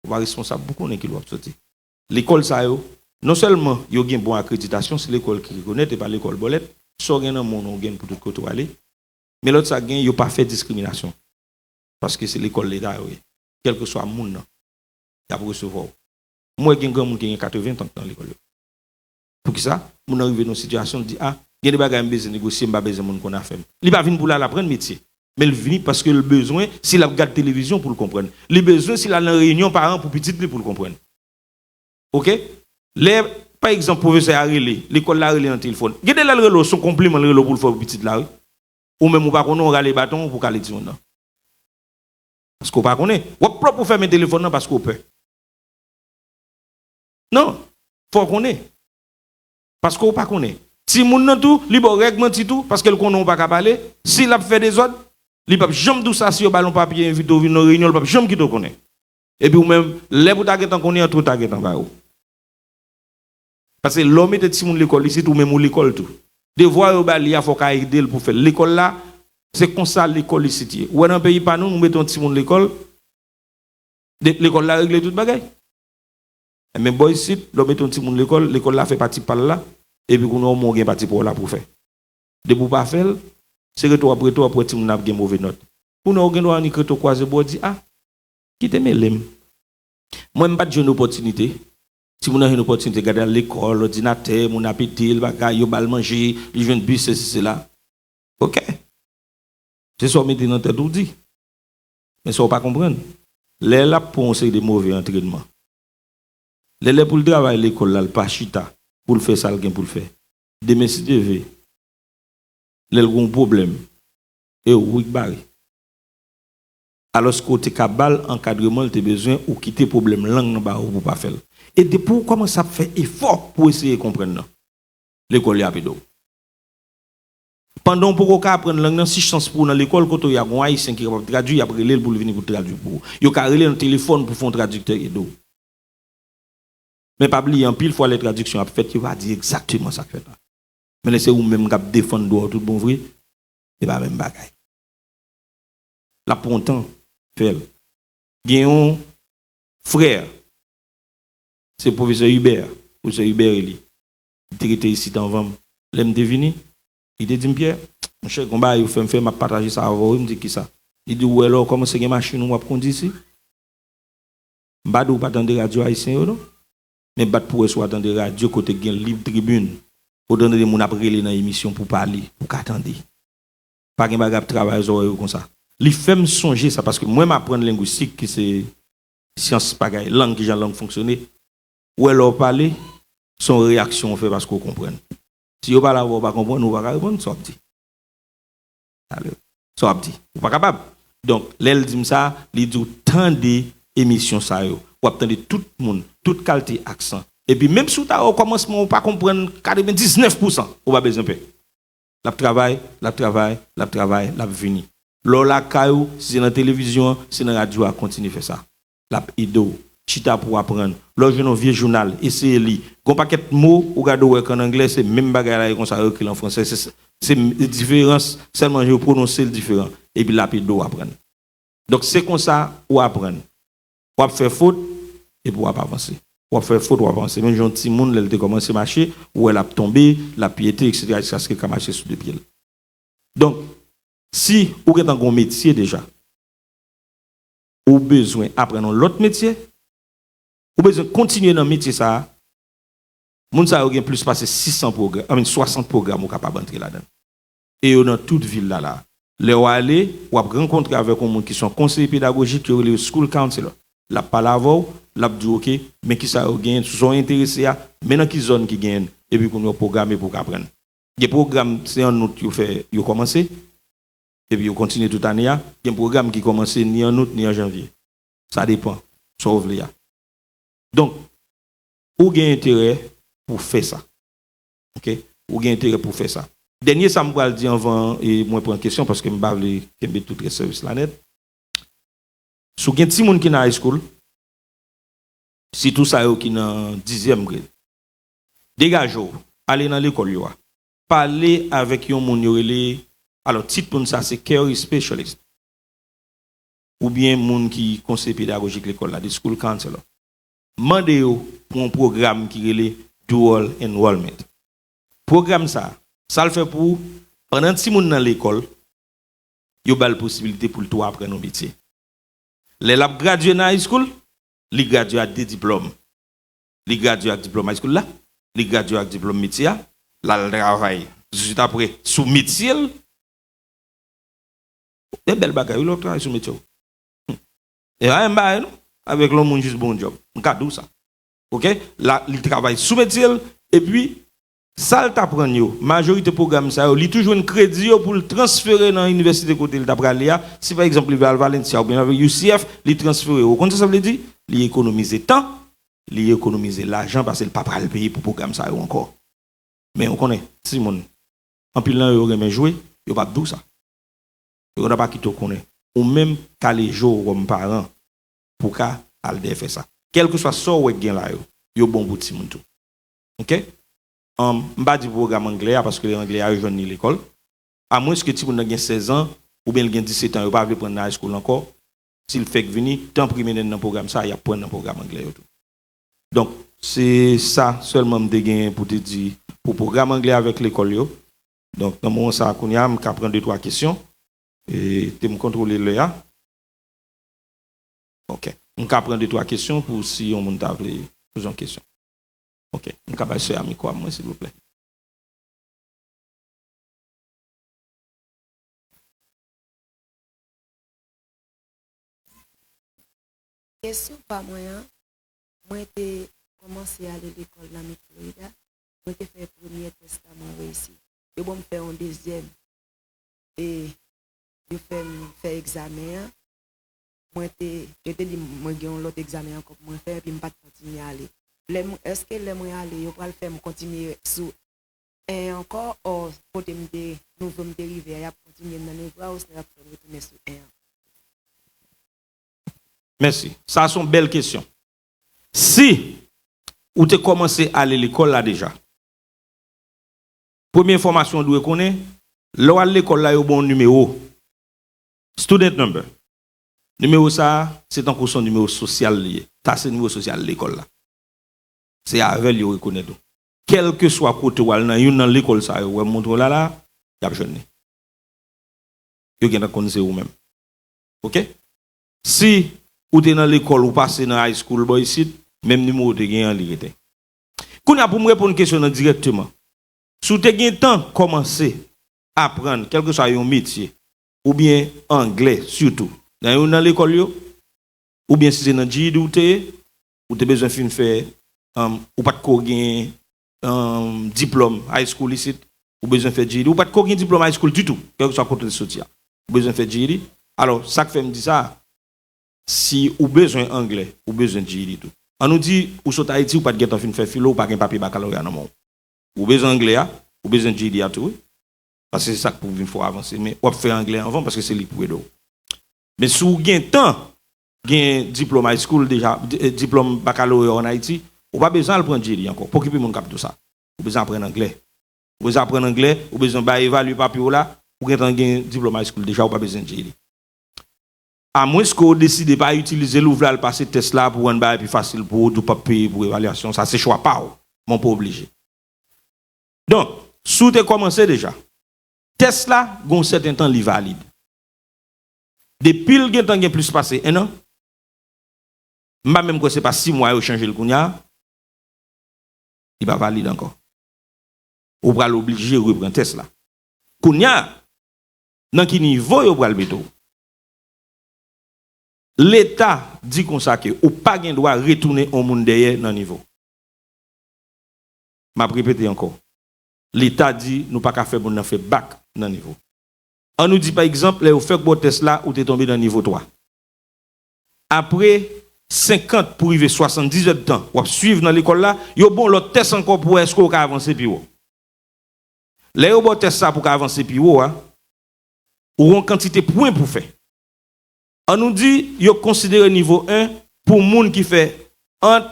Ou pa responsab pou konnen ki lè w ap soti. Lekòl sa yo, non sèlman yo gen bon akreditasyon, se lekòl ki rekonèt, e pa lekòl bòlèt, sa w gen nan men w nan w gen pou tout kote w ale. Men lòt sa gen, yo pa fè diskriminasyon. Paske se lekòl leta yo ye. Kèlkeswa moun nan, y ap resevwa w. M wè gen granmoun ki gen katreven tan nan lekòl yo. Poukisa? Moun nan rive nan yon sitiyasyon, l di, a, gen de bagay m bezwen negosye, m pa bezwen moun konn afè m. Li pa vin pou l al aprann metye. Men l vini paske l bezwen, si l ap gad televizyon, pou l konprann. Li bezwen, si l al nan reyinyon paran pou pitit li, pou l konprann. Oke? Lè, pa egzanp, pwofesè a rele, lekòl la rele nan telefòn. Gen de lè l rele w, se yon konpliman l rele w pou l fè w pitit la, wi. Ou menm ou pa konnen, w rale baton pou w kale timoun nan. Paske w pa konnen. W ap pran pou fèmen telefòn nan paske w pè. Non. Fò w konnen. Paske w pa konnen. Timoun nan tou, li ba w règ manti tou, paske l konnen w pa ka pale. Si l ap fè dezòd, li p ap janm di w sa, si yo ba l yon papye envite w vin nan reyinyon, li p ap janm kite w konnen. Epi w menm, lè pou w ta gentan konnen an, twò ta gentan ba ou. Paske lè w mete timoun lekòl isit, ou menm ou lekòl tou. Devwa yo ba li a, fò w ka ede l pou fè l. Lekòl la, se konsa lekòl isit ye. Ou wè nan peyi pa nou, nou mete yon timoun lekòl, de- lekòl la regle tout bagay. Men bò isit, lè w mete yon timoun lekòl, lekòl la fè pati pa l la, epi kounye a ou menm ou gen pati pa w la pou w fè. Depi w pa fè l, se rete w ap rete, w ap wè timoun nan ap gen move nòt. Kounye a ou gen dwa annik rete w kwaze bra w di, a, kite mele m. Mwen, m pa t jwenn opòtinite. Timoun nan jwenn opòtinite, gade al lekòl, òdinatè, moun ap ede l, bagay, yo ba l manje, li jwenn bis, sesi, sela. Oke. Se sa w mete nan tèt ou w di. Men sa w pa konprann, lè l ap pran yon seri de move antrènman, lè, lè pou l travay lekòl la, l pa chita pou l fè sa l gen pou l fè. Demen, si Dye vle, lè l gen yon pwoblèm, e ou ki bare. Alòske w te ka ba l ankadreman l te bezwen, ou kite pwoblèm lang nan ba ou pou w pa fè l. E depi w kòmanse ap fè efò pou w eseye konprann nan, lekòl yo ap ede w. Pandan w poko ka aprann lang nan, si chans pou w nan lekòl kote w ye a, gen yon Ayisyen ki kapab tradui, y ap rele l pou l vini pou l tradui pou ou. Yo ka rele nan telefòn pou fè yon tradiktè ede w. Men pa bliye, anpil fwa lè tradiksyon ap fèt, yo pa di egzakteman sa k fèt la. Men lè se ou menm k ap defann dwa w tout bon vre, se pa menm bagay. L ap pran tan fè l. Gen yon frè, se pwofesè Hubert, pwofesè Hubert rele. Li te rete isit anvan m. Lè m te vini, li te di m, Pyè, monchè, gon bagay yo fè m fè, m ap pataje sa avè w, wi. M di, kisa? Li di, ou wè lè w kòmanse gen machin ou w ap kondi isit? M pa di w pa tande radyo ayisyen yo, non. Men bat pou wè si w a tande radyo kote gen lib tribin. Ou tande moun ap rele nan emisyon pou pale, ou ka tande. Pa gen bagay ap travay zòrèy ou konsa. Li fè m sonje sa, paske mwen m aprann lengwistik, ki se syans bagay, lang, kijan lang fonksyone. Ou wè lè w pale, se yon reyaksyon w fè paske w konprann. Si yo pale avè w, ou pa konprann, ou pa ka reponn, sa w ap di. Ale. Sa w ap di. Ou pa kapab. Donk, lè l di m sa, li di w tande emisyon sa yo. W ap tande tout moun, tout kalte aksan. Epi menm si w ta wè okòmansman ou pa konprann katrevendiznèf pousan, ou pa bezwen pè. L ap travay, l ap travay, l ap travay, l ap vini. Lè w lakay ou, si se nan televizyon an, si se nan radyo a, kontinye fè sa. L ap ede w. Chita pou w aprann. Lè w jwenn yon vye jounal, eseye li. Gon pakèt mo, ou gade w wè k ann anglè, se menm bagay la, e konsa yo ekri l an fransè. Se, se diferans, sèlman jan yo pwononse l diferan. Epi l ap ede w aprann. Donk, se konsa ou aprann. W ap fè fot, epi w ap avanse. W ap fè fot, w ap avanse. Menm jan yon timoun, lè l te kòmanse mache, ou wè l ap tonbe, l ap pyete, etsetera, jiskaske l ka mache sou de pye l. Donk, si ou gentan gen yon metye deja, ou bezwen aprann yon lòt metye, ou bezwen kontinye nan metye sa a, moun sa yo gen plis pase sis san pwogram, I mean, swasant pwogram ou kapab antre ladan l. E yo nan tout vil la la. Lè w ale, w ap rankontre avèk yon moun ki se yon konseye pedagojik, yo rele yo school counselor. L ap pale avè w, l ap di w, oke, men kisa yo genyen, sou sa w enterese a, men nan ki zòn ki genyen l, epi kounye a w pwograme pou w ka aprann. Gen pwogram, se an out yo fè, yo kòmanse, epi yo kontinye tout ane a. Gen pwogram ki kòmanse ni an out, ni an janvye. Sa depann, sa w vle a. Donk, ou gen enterè pou w fè sa. Oke? Ou gen enterè pou w fè sa. Dènye sa m pral di anvan e mwen pran kesyon, paske m pa vle kenbe tout rès sèvis la nèt. Si w gen timoun ki nan high school, sitou sa yo ki nan dizyèm grade, degaje w, ale nan lekòl yo a. Pale avèk yon moun yo rele, alò, tit moun sa se care specialist, oubyen moun ki konseye pedagojik lekòl la, the school counselor. Mande yo pou yon pwogram ki rele dual enrollment. Pwogram sa, sa l fè pou ou, pandan timoun nan lekòl, yo ba l posibilite pou l tou aprann yon metye. Lè l ap gradye nan high school, li gradye ak de diplòm. Li gradye ak diplòm high school la, li gradye ak diplòm metye a, l al travay tousuit apre sou metye l. Se bèl bagay, wi, lè w ap travay sou metye w. E pa menm bagay, non, avèk lè yon moun jis ba w yon djòb. M ka di w sa. Oke? La, li travay sou metye l, epi sa l t aprann yo, majorite pwogram sa yo, li tou jwenn kredi yo pou l transfere nan inivèsite kote l ta prale a. Si pa egzanp, li vle al Valencia oubyen al U C F, li transfere yo. Ou konn sa sa vle di? Li ekonomize tan, li ekonomize lajan paske l pa pral peye pou pwogram sa yo ankò. Men ou konnen, timoun, anpil nan yo renmen jwe, yo p ap di w sa. Yo gentan pa kite w konnen. Ou menm, kale je w kòm paran pou w ka al dèyè fè sa. Kèlkeswa sa w wè k gen la yo, yo bon pou timoun tou. Oke? Ann, m pa di pwogram anglè a, paske anglè a yo jwenn li lekòl. Amwenske timoun nan gen sèz an, oubyen l gen disèt an, yo pa vle pran l nan high school ankò, si l fèk vini, tanpri mennen l nan pwogram sa a, y ap pran l nan pwogram anglè yo tou. Donk, se sa sèlman m te genyen pou te di pou pwogram anglè avèk lekòl yo. Donk, nan moman sa a, kounye a, m ka pran de twa kesyon. E, te m kontwole lè a. Oke. M ka pran de twa kesyon pou si yon moun ta vle poze yon kesyon. Oke. M ka bay sè a mikwo a mwen, silvouplè. Kesyon pa mwen an, mwen te kòmanse ale lekòl nan Mid Florida, mwen te fè premyè tès la, mwen reyisi. Yo ban m fè yon dezyèm, e yo fè m fè egzamen an. Mwen te, yo te di m mwen gen yon lòt egzamen ankò pou mwen fè, epi m pa t kontinye ale. Lè m, èske lè mwen ale, yo pral fè m kontinye sou en ankò, o kote m te, nivo m te rive a, y ap kontinye m nan nivo a, osnon y ap fè m retounen sou en an? Mèsi. Sa a se yon bèl kesyon. Si ou te kòmanse ale lekòl la deja, premye enfòmasyon ou dwe konnen, lè w al lekòl la, yo ba w yon nimewo. Student number. Nimewo sa a, se tankou se yon nimewo sosyal li ye. Sa se nimewo sosyal lekòl la. Se avè l yo rekonèt ou. Kèlkeswa kote w al nan youn nan lekòl sa yo, wè m montre w la la, y ap jwenn li. Yo gentan konn se ou menm. Oke? Si ou te nan lekòl, ou pase nan high school bò isit, menm nimewo w te genyen an, li rete. Kounye a, pou m reponn kesyon nan dirèkteman, si w te gentan kòmanse aprann, kèlkeswa yon metye, oubyen anglè sitou, nan youn nan lekòl yo, oubyen si se nan G E D ou te ye, ou te bezwen fin fè, um, ou pa t ko gen, um, diplòm high school isit, ou bezwen fè G E D, ou pa t ko gen diplòm high school ditou, kèlkeswa kote w te soti a. Ou bezwen fè G E D. Alò, sa k fè m di sa, si ou bezwen anglè, ou bezwen G E D tou. Ann nou di, ou sot Ayiti, ou pa t gentan fin fè filo, ou pa gen papye bakaloreya nan men w. Ou bezwen anglè a, ou bezwen G E D a tou, wi. Paske se sa k pou vin fè w avanse. Men w ap fè anglè anvan, paske se li k pou ede w. Men si w gentan gen diplòm high school deja, di-, eh, diplòm bakaloreya w ann Ayiti, ou pa bezwen al pran G E D ankò. Pa okipe moun k ap di w sa. Ou bezwen aprann anglè. Ou bezwen aprann anglè, ou bezwen bay evalye papye w la, ou gentan gen diplòm high school deja, ou pa bezwen G E D. Amwenske w deside pa itilize l, ou vle al pase tès la pou rann bagay pi fasil pou ou, di w p ap peye pou evalyasyon, sa se chwa pa w, men w pa oblije. Donk, si w te kòmanse deja, tès la, gen yon sèten tan li valid. Depi l gentan gen plis pase en an, m pa menm kwè se pa sis mwa yo chanje l kounye a, li pa valid ankò. Ou pral oblije repran tès la. Kounye a, nan ki nivo yo pral mete w? Leta di konsa ke ou pa gen dwa retounen yon moun dèyè nan nivo. M ap repete ankò. Leta di nou pa ka fè moun nan fè bak nan nivo. Ann nou di, pa egzanp, lè yo fèk ba w tès la, ou te tonbe nan nivo twa. Apre senkant pou rive swasanndizèt tan w ap swiv nan lekòl la, yo ba w lòt tès ankò pou wè èske w ka avanse pi wo. Lè yo ba w tès sa pou w ka avanse pi wo a, ou gen yon kantite pwen pou w fè. Ann nou di, yo konsidere nivo en pou moun ki fè ant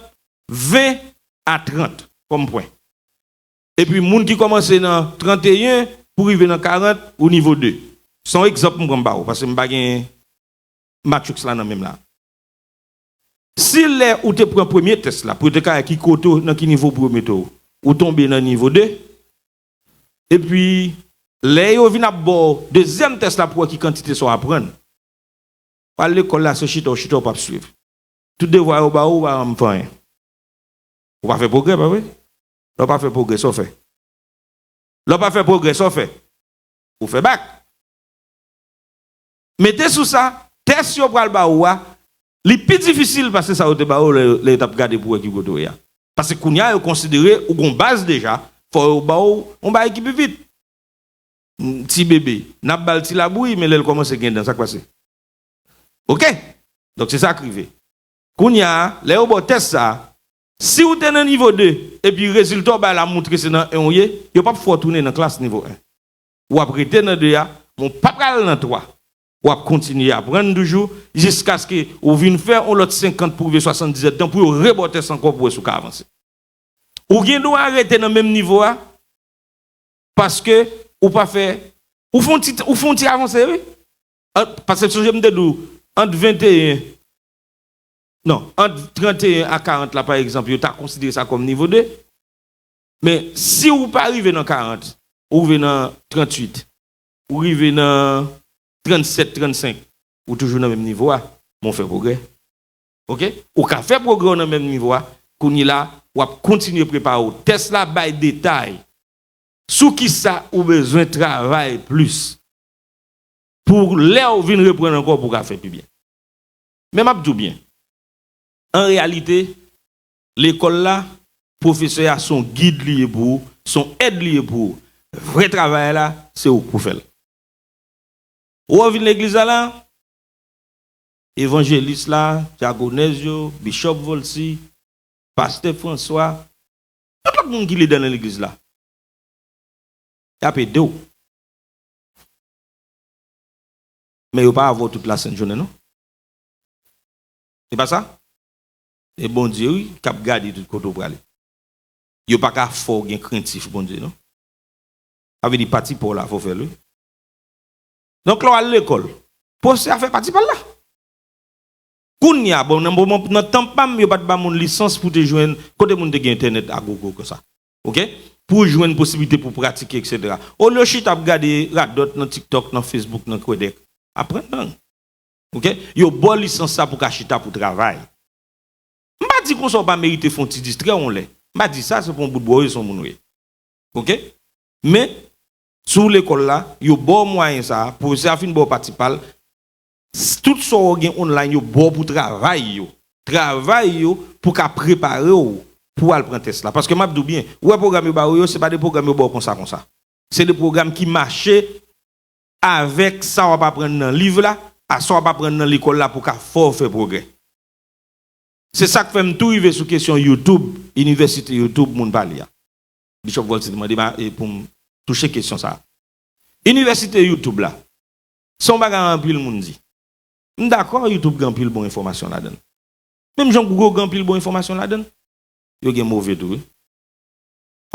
ven a trant kòm pwen. Epi moun ki kòmanse nan tranteyen pou rive nan karant, ou nivo de. Se yon egzanp m pran ba ou, paske m pa gen matrix la nan men m la. Si lè ou te pran premye tès la, pou yo te ka wè ki kote w, nan ki nivo pou yo mete w, ou tonbe nan nivo de, epi lè yo vin ap ba w dezyèm tès la pou wè ki kantite sa w aprann, w al lekòl la, se chita w chita, w p ap swiv. Tout devwa yo ba ou, ou pa janm fè anyen. Ou pa fè pwogrè, pa vre? Lè w pa fè pwogrè, sa w fè? Lè w pa fè pwogrè, sa w fè? Ou fè bak. Mete sou sa, tès yo pral ba ou a, li pi difisil pase sa yo te ba ou lè, lè yo t ap gade pou wè ki kote w ye a. Paske kounye a, yo konsidere ou gon baz deja, fò yo ba w yon bagay ki pi vit. Ti bebe, n ap ba l ti labouyi, men lè l kòmanse gen dan, sa k pase? Oke? Donk, se sa k rive. Kounye a, lè yo ba w tès sa a, si w te nan nivo de, epi rezilta w bay la montre se nan en w ye, yo p ap fè w tounen nan klas nivo en. W ap rete nan de a, men w pa pral nan twa. W ap kontinye aprann toujou, jiskaske ou vin fè yon lòt senkant pou rive swasanndizèt tan pou yo re ba w tès ankò pou wè si w ka avanse. Ou gen dwa rete nan menm nivo a, paske ou pa fè, ou fè yon ti, ou fè yon ti avanse, wi. An, paske sonje m te di w, ant venteyen, non, ant tranteyen a karant la, pa egzanp, yo ta konsidere sa kòm nivo de. Men, si ou pa rive nan karant, ou rive nan tranntuit, ou rive nan trannsèt, trannsenk, ou toujou nan menm nivo a, men w fè pwogrè. Oke? Ou ka fè pwogrè w nan menm nivo a, kounye la, w ap kontinye prepare w. Tès la bay detay sou kisa ou bezwen travay plis pou lè w vin reprann ankò pou w ka fè pi byen. Men m ap di w byen, an reyalite, lekòl la, pwofesè a se yon gid li ye pou ou, se yon èd li ye pou ou. Vrè travay la, se ou k pou fè l. Ou wè w vin legliz la la, evanjelis la, dyakonèz yo, bichòp Volcy, pastè François, tout lòt moun ki lidè nan legliz la, y ap ede w. Men yo pa avè w tout lasent jounen, non. Se pa sa? E Bondye, wi, k ap gade tout kote w prale. Yo pa ka fè w gen krentif Bondye, non. Sa vle di pati pa w la, fò w fè l, wi. Donk, lè w al lekòl, pwofesè a fè pati pa l la. Kounye a, bon, nan moman, nan tan pa m, yo pa t ba moun lisans pou te jwenn, kote moun te gen entènèt a gogo konsa. Oke? Pou w jwenn posiblite pou pratike, etsetera. Olye w chita ap gade radòt nan TikTok, nan Facebook, nan Kwebèk, aprann lang. Oke? Yo ba w lisans sa pou w ka chita pou w travay. M pa di konsa w pa merite fè yon ti distrè w yon lè. M pa di sa, se pa yon bout bò w ye, se yon moun w ye. Oke? Men, sou lekòl la, yo ba w mwayen sa a, pwofesè a fin ba w pati pa l, s-, tout sa w gen online, yo ba w pou travay yo. Travay yo pou ka prepare w pou w al pran tès la. Paske m ap di w byen, ou wè pwogram yo ba w yo, se pa de pwogram yo ba w konsa, konsa. Se de pwogram ki mache avèk sa w ap aprann nan liv la, a sa w ap aprann nan lekòl la pou ka fè w fè pwogrè. Se sa k fè m tou rive sou kesyon YouTube, inivèsite YouTube, moun pale a. Bishop Volcy te mande m a, e, pou m touche kesyon sa a. Inivèsite YouTube la, se yon bagay anpil moun di. M dakò, YouTube gen anpil bon enfòmasyon ladan l. Menm jan Google gen anpil bon enfòmasyon ladan l, yo gen move tou, wi.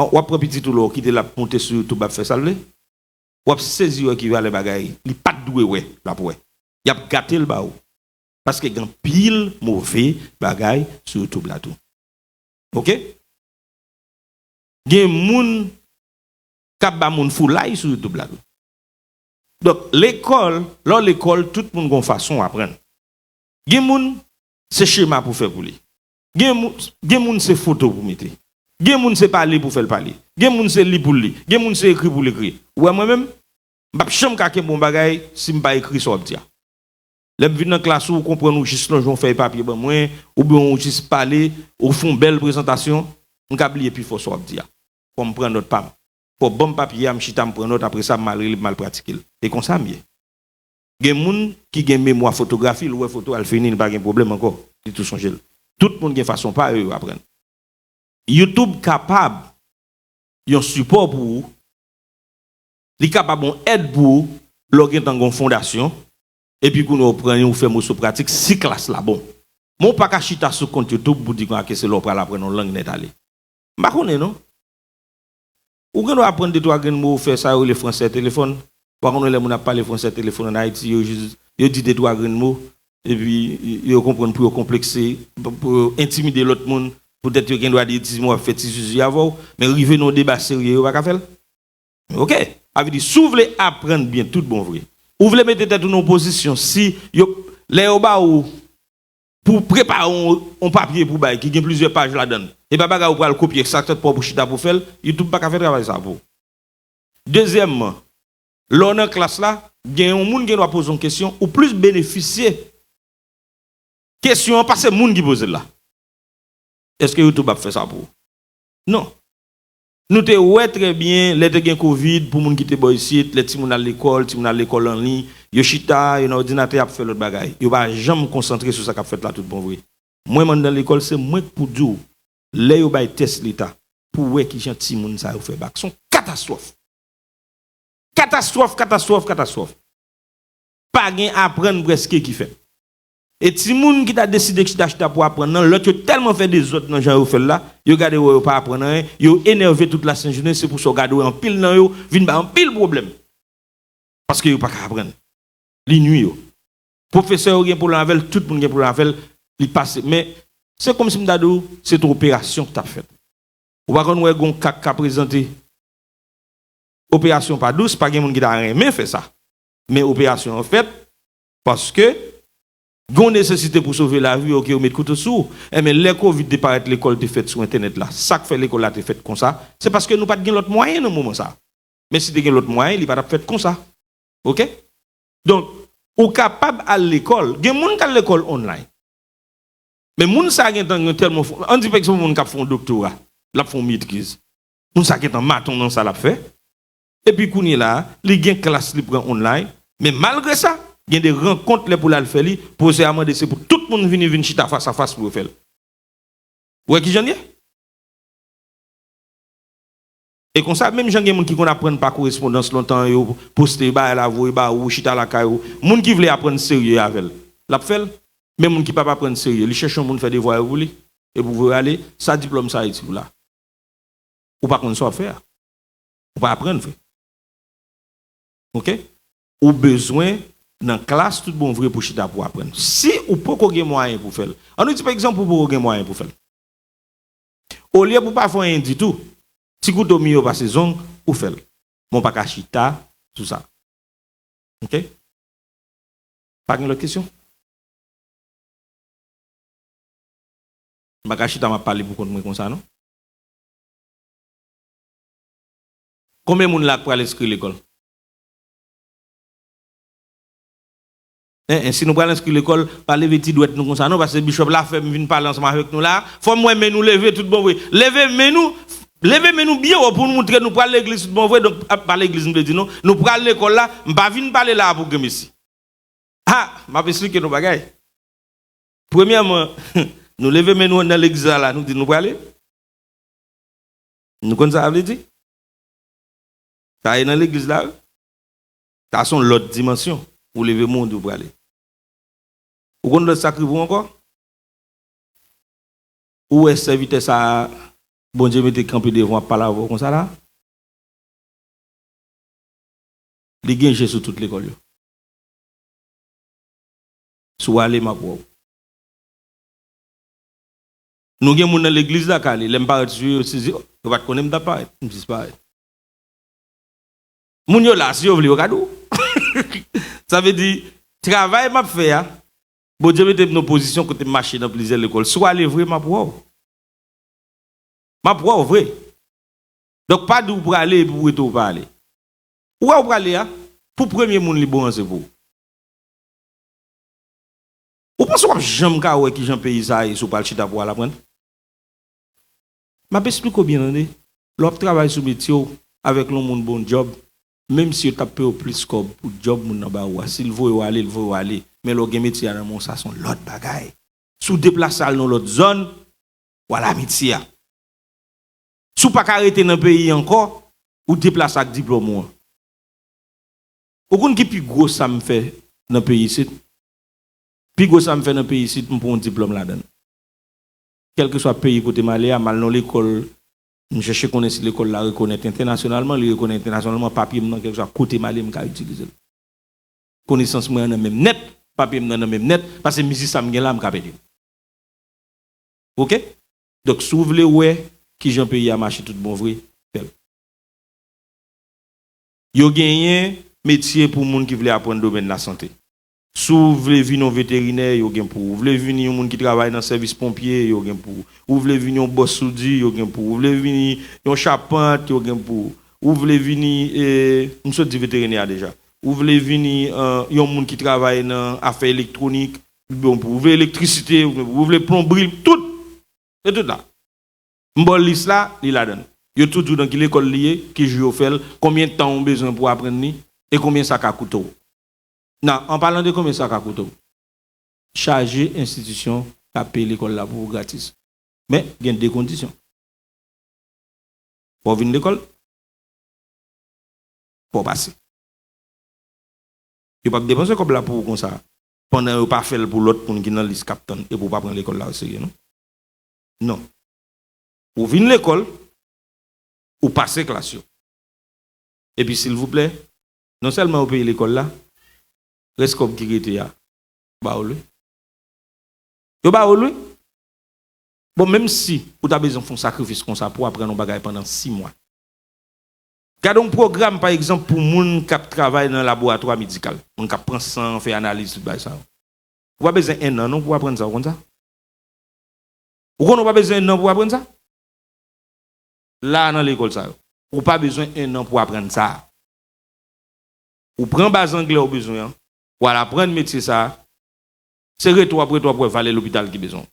An, w ap pran pitit ou la, w kite l ap monte sou YouTube ap fè sa l vle. W ap sezi wè ki valè bagay li pa t dwe wè, l ap wè. Y ap gate l ba ou. Paske gen anpil move bagay sou YouTube la tou. Oke? Gen moun k ap ba moun foulay sou YouTube la tou. Donk, lekòl, lè w lekòl, tout moun gon fason w aprann. Gen moun, se chema pou fè pou li. Gen moun, gen moun se foto pou mete. Gen moun se pale pou fè l pale. Gen moun se li pou l li. Gen moun se ekri pou l ekri. Ou wè mwen menm, m p ap janm ka kenbe yon bagay si m pa ekri sa w ap di a. Lè m vin nan klas ou, ou konprann ou jis lonje yon fèy papye ban mwen, oubyen ou jis pale, ou fè yon bèl prezantasyon, m ka bliye pifò sa w ap di a. Fò m pran nòt pa m. Fò w ban m papye a, m chita, m pran nòt, apre sa, m al rele, m al pratike l. E konsa m ye. Gen moun ki gen memwa fotografi, l wè foto a, l fini, l pa gen pwoblèm ankò. Li tou sonje l. Tout moun gen fason pa yo, yo aprann. YouTube kapab yon sipò pou ou, li kapab yon èd pou ou, lè w gentan gen yon fondasyon, epi kounye a w pran li, ou fè moso pratik, si klas la bon. Men w pa ka chita sou kont YouTube pou di konsa ke se lè w pral aprann yon lang nèt ale. M pa konnen non. Ou gen dwa aprann de twa grenn mo, ou fè sa yo rele fransè telefòn. Ou pa konnen lè moun ap pale fransè telefòn ann Ayiti, yo jis, yo di de twa grenn mo, epi yo konprann pou yo konplekse, pou yo entimide lòt moun, poutèt yo gen dwa di ti mo ap fè ti zuzu avè w, men rive nan yon deba serye, yo pa ka fè l. Oke? Sa vle di, si w vle aprann byen tout bon vre, ou vle mete tèt ou nan yon pozisyon, si yo, lè yo ba ou pou w prepare yon, yon papye pou bay ki gen plizyè paj ladan l. E pa bagay ou pral kopye egzakteman pou w chita pou w fè l, YouTube pa ka fè travay sa pou ou. Dezyèmman, lè w nan klas la, gen yon moun gen dwa poze yon kesyon, ou plis benefisye kesyon an pase moun ki poze l la. Èske YouTube ap fè sa pou ou? Non. Nou te wè trè byen, lè te gen kovid, pou moun ki te bò isit, lè timoun al lekòl, timoun al lekòl an liy, yo chita, yo nan òdinatè, y ap fè lòt bagay. Yo pa janm konsantre sou sa k ap fèt la tout bon vre. Mwen, m anndan lekòl, se mwen k pou di w, lè yo bay tès leta, pou wè kijan timoun sa yo fè bak. Se yon katastwòf. Katastwòf, katastwòf, katastwòf. Pa gen aprann prèske ki fèt. E timoun ki ta deside chita chita pou aprann nan, lòt yo tèlman fè dezòd nan jan yo fè l la, yo gade wè yo pa aprann anyen, yo enève tout lasent jounen, se pou sa w gade wè anpil nan yo vin bay anpil pwoblèm. Paske yo pa ka aprann. Li nwi yo. Pwofesè yo gen pwoblèm avè l, tout moun gen pwoblèm avè l, li pase. Men, se kòmsi m ta di w, se te operasyon k t ap fèt. Ou pa konn wè gon kak ka prezante operasyon pa dous, pa gen moun ki ta renmen fè sa. Men operasyon an fèt paske gon nesesite pou sove lavi, oke, yo met kouto sou ou. Enben, lè kovid te parèt, lekòl te fèt sou entènèt la. Sa k fè lekòl la te fèt konsa, se paske nou pa t gen lòt mwayen nan moman sa. Men si te gen lòt mwayen, li pa t ap fèt konsa. Oke? Donk, ou kapab al lekòl. Gen moun k al lekòl online. Men moun sa gentan gen tèlman fon, ann di pa egzanp moun k ap fè yon doktora, l ap fè yon metriz. Moun sa gentan maton nan sa l ap fè. Epi kounye la, li gen klas li pran online. Men malgre sa, gen de rankont lè pou l al fè li, pwofesè a mande se pou tout moun vini, vin chita fas a fas pou yo fè l. Ou wè kijan l ye? E konsa, menm jan gen moun ki konn aprann pa korespondans lontan, yo poste bagay la, voye ba ou, chita lakay ou. Moun ki vle aprann serye avè l, l ap fè l. Men moun ki p ap aprann serye, li chèche yon moun fè devwa yo pou li, epi voye ale, sa diplòm sa itil ou la? Ou pa konn sa w ap fè a. Ou pa aprann vre. Oke? Ou bezwen nan klas tout bon vre pou chita pou aprann. Si ou poko gen mwayen pou fè l, ann nou di pa egzanp ou poko gen mwayen pou fè l. Olye pou pa fè anyen ditou, ti kouto miyo pase zong, ou fè l. Men w pa ka chita sou sa. Oke? Pa gen lòt kesyon? M pa ka chita, m ap pale pou kont mwen konsa, non. Konbyen moun la k pral enskri lekòl? En, en, si nou pral enskri lekòl, pa leve ti dwèt nou konsa, non, paske Bishop la fè m vin pale ansanm avèk nou la. Fò m wè men nou leve tout bon vre. Leve men nou, leve men nou byen wo pou nou montre nou pral legliz tout bon vre. Donk, a, pa legliz, m vle di, non. Nou pral lekòl la, m pa vin pale la pou granmesi. Ha, m ap esplike nou bagay. Premyèman, nou leve men nou nan legliz la, la, nou di nou prale. Nou konn sa sa vle di? Sa e nan legliz la, wi. Sa se yon lòt dimansyon. Ou leve men w, ou di w prale. Ou konn lòt sa k rive w ankò? Ou wè sèvitè sa a, Bondye mete kanpe devan w ap pale avè w konsa la? Li gen je sou tout lekòl yo. Si w ale, m ap wè w. Nou gen moun nan legliz la k ale, lè m parèt sou yo, yo sezi, oh, yo pa t konnen m t ap parèt, m jis parèt. Moun yo la, si yo vle, yo ka di w. Sa vle di, travay m ap fè a, Bondye mete m nan pozisyon kote m mache nan plizyè lekòl. Si w ale vre, m ap wè w. M ap wè w vre. Donk, pa di w prale epi w rete w pa ale. Ou wè w prale a, pou premye moun li bon an se pou ou. Ou panse w ap janm ka wè kijan peyi sa a ye si w pral chita pou w al aprann? M ap esplike w byen tande. Lè w ap travay sou metye w avèk yon moun bon djòb, menm si yo t ap peye w plis kòb pou djòb moun nan ba ou a, si l voye w ale, l voye w ale. Men lè w gen metye a nan men w, sa se yon lòt bagay. Si w deplase al nan yon lòt zòn, w al amitye a. Si w pa ka rete nan peyi ankò, ou deplase ak diplòm ou an. Ou konn ki pi gwo sa m fè nan peyi isit? Pi gwo sa m fè nan peyi isit, m pran yon diplòm ladan l. Kèlkeswa peyi kote m ale a, m al nan lekòl, m chèche konnen si lekòl la rekonèt entènasyonalman, li rekonèt entènasyonalman, papye m nan, kèlkeswa kote m ale, m ka itilize l. Konesans mwen an nan men m nèt, papye m nan nan men m nèt, paske mizi sa m gen la, m ka pèdi l. Oke? Donk, si w vle wè kijan peyi a mache tout bon vre, fè l. Yo genyen metye pou moun ki vle aprann domèn lasante. Si w vle vin yon veterinè, yo gen pou ou. Ou vle vin yon moun ki travay nan sèvis ponpye, yo gen pou ou. Ou vle vin yon bòs soudi, yo gen pou ou. Ou vle vin yon chapant, yo gen pou ou. Ou vle vin, eh, m sot di veterinè a deja. Ou vle vin, eh, yon moun ki travay nan afè elektwonik, yo gen pou ou. Ou vle elektrisite, yo gen pou ou. Ou vle plonbri, tout. Yo tout la. M ba w lis la, li ladan l. Yo tou di w nan ki lekòl li ye, ki jou yo fè l, konbyen tan w bezwen pou w aprann li, e konbyen sa ka koute w. Nan, an palan de konbyen sa ka koute w, chaje enstitisyon k ap peye lekòl la pou ou gratis. Men, gen de kondisyon. Fò w vin lekòl, fò w pase. Yo p ap depanse kòb la pou ou konsa, pandan yo pa fè l pou lòt moun ki nan lis k ap tann, epi w pa pran lekòl la oserye, non. Non. Ou vin lekòl, ou pase klas yo. Epi, silvouplè, non sèlman yo peye lekòl la, rès kòb ki rete a, ba w l, wi. Yo ba w l, wi. Bon, menm si ou ta bezwen fè yon sakrifis konsa pou w aprann yon bagay pandan sis mwa. Gade yon pwogram, pa egzanp, pou moun k ap travay nan laboratwa medikal, moun k ap pran san, fè analiz, tout bagay sa yo. Ou pa bezwen ennan, non, pou w aprann sa, ou konn sa? Ou konnen ou pa bezwen ennan pou w aprann sa? La, nan lekòl sa yo. Ou pa bezwen ennan pou w aprann sa. Ou pran baz anglè ou bezwen an, ou al aprann metye sa a, se rete w ap rete w ap wè valè lopital ki bezwen w.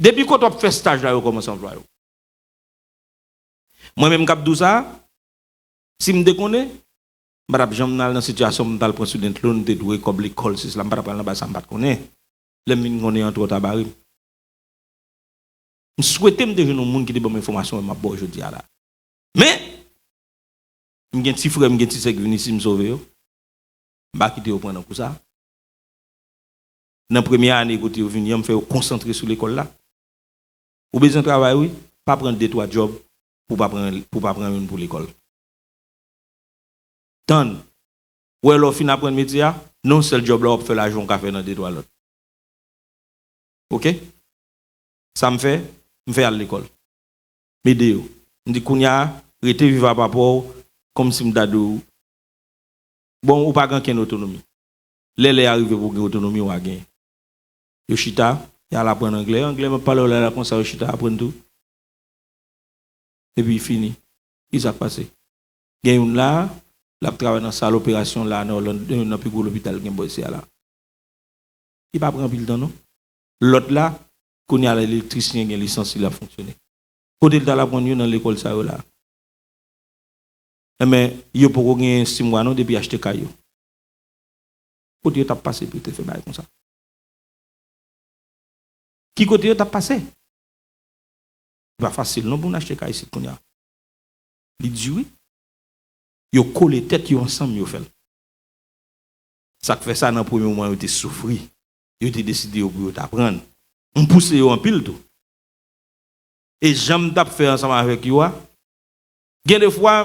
Depi kote w ap fè staj la, yo kòmanse anplwaye w. Mwen menm k ap di w sa, si m te konnen, m pa t ap janm nan al nan sitiyasyon pou m t al pran student loan, m te dwe kòb lekòl, se sila, m pa t ap pral nan bagay sa m pa t konnen. Lè m vin konnen an twò ta bare m. M swete m te jwenn yon moun ki te ban m enfòmasyon m ap ba w jodi a la. Men, m gen ti frè, m gen ti sè k vin isit, m sove yo. M pa kite yo pran nan kou sa. Nan premye ane kote yo vini an, m fè yo konsantre sou lekòl la. Ou bezwen travay, wi. Pa pran de, twa djòb pou pa pran, pou pa pran youn pou lekòl. Tann. Ou wè lè w fin aprann metye a, nan yon sèl djòb la w ap fè lajan w ka fè nan de, twa lòt. Oke? Sa m fè, m fè al lekòl. M ede yo. M di, "Kounye a, rete viv a papa w, kòmsi m ta di w, bon, ou pa gen okenn otonomi. Lè lè a rive pou w gen otonomi, w a genyen." Yo chita, y al aprann anglè. Anglè m ap pale w la, la konsa, yo chita aprann tou. Epi fini. Ki sa k pase? Gen youn la, l ap travay nan sal operasyon la, nan Orlando, nan pi gwo lopital gen bò isi a la. Li pa pran anpil tan, non. Lòt la, kounye a la, elektrisyen, gen lisans li, l ap fonksyone. Kote l t al aprann yo? Nan lekòl sa yo la. Enben, yo poko gen sis mwa, non, depi achte kay yo. Kote yo t ap pase pou yo te fè bagay konsa? Ki kote yo t ap pase? Li pa fasil non pou n achte kay isit kounye a. Li di wi. Yo kole tèt yo ansanm, yo fè l. Sa k fè sa, nan premye moman, yo te soufri. Yo te deside yo pou yo t aprann. M pouse yo anpil tou. E jan m t ap fè ansanm avèk yo a, gen de fwa,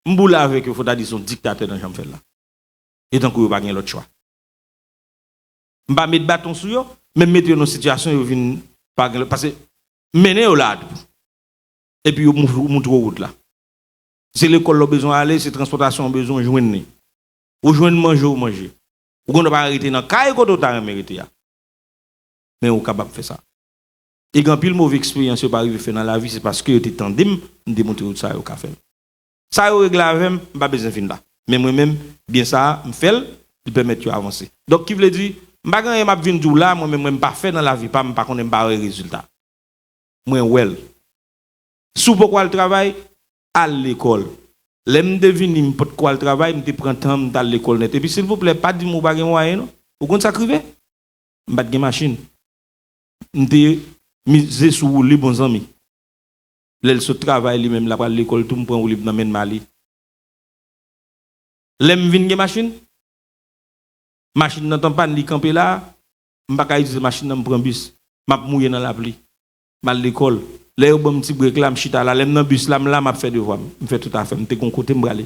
m boule avèk yo, fò ta di se yon diktatè nan jan m fè l la. E tankou yo pa gen lòt chwa. M pa met baton sou yo, men m mete yo nan sitiyasyon yo vin pa gen lòt. Paske m mennen yo la a tou. Epi yo mou-, moutre w wout la. Se lekòl la w bezwen ale, se transpòtasyon w bezwen, w jwenn li. Ou jwenn manje, w manje. Ou gen dwa pa rete nan kay kote w ta renmen rete a. Men ou kapab fè sa. E gen anpil move eksperyans yo pa rive fè nan lavi, se paske yo te tande m, m te montre yo sa yo ka fè. Sa yo regle avè m, m pa bezwen vin la. Men mwen menm, byen sa a, m fè l, li pèmèt yo avanse. Donk, ki vle di, m pa gen anyen m ap vin di w la, mwen menm, mwen m pa fè nan lavi pa m, m pa konnen, m pa wè rezilta. Mwen wè l. Si w poko al travay, al lekòl. Lè m te vini, m potko al travay, m te pran tan m, m t al lekòl nèt. Epi, silvouplè, pa di m ou pa gen mwayen, non. Ou konn sa k rive? M pa t gen machin. M te mize sou woulib yon zanmi. Lè l sot travay, li menm, l ap al lekòl tou, m pran woulib nan men l, m ale. Lè m vin gen machin, machin nan t an pàn, li kanpe la, m pa ka itilize machin nan, m pran bis. M ap mouye nan lapli. M al lekòl. Lè yo ban m ti brek la, m chita la. Lè m nan bis la, m la, m ap fè devwa m. M fè tout afè m. M te gon kote m prale.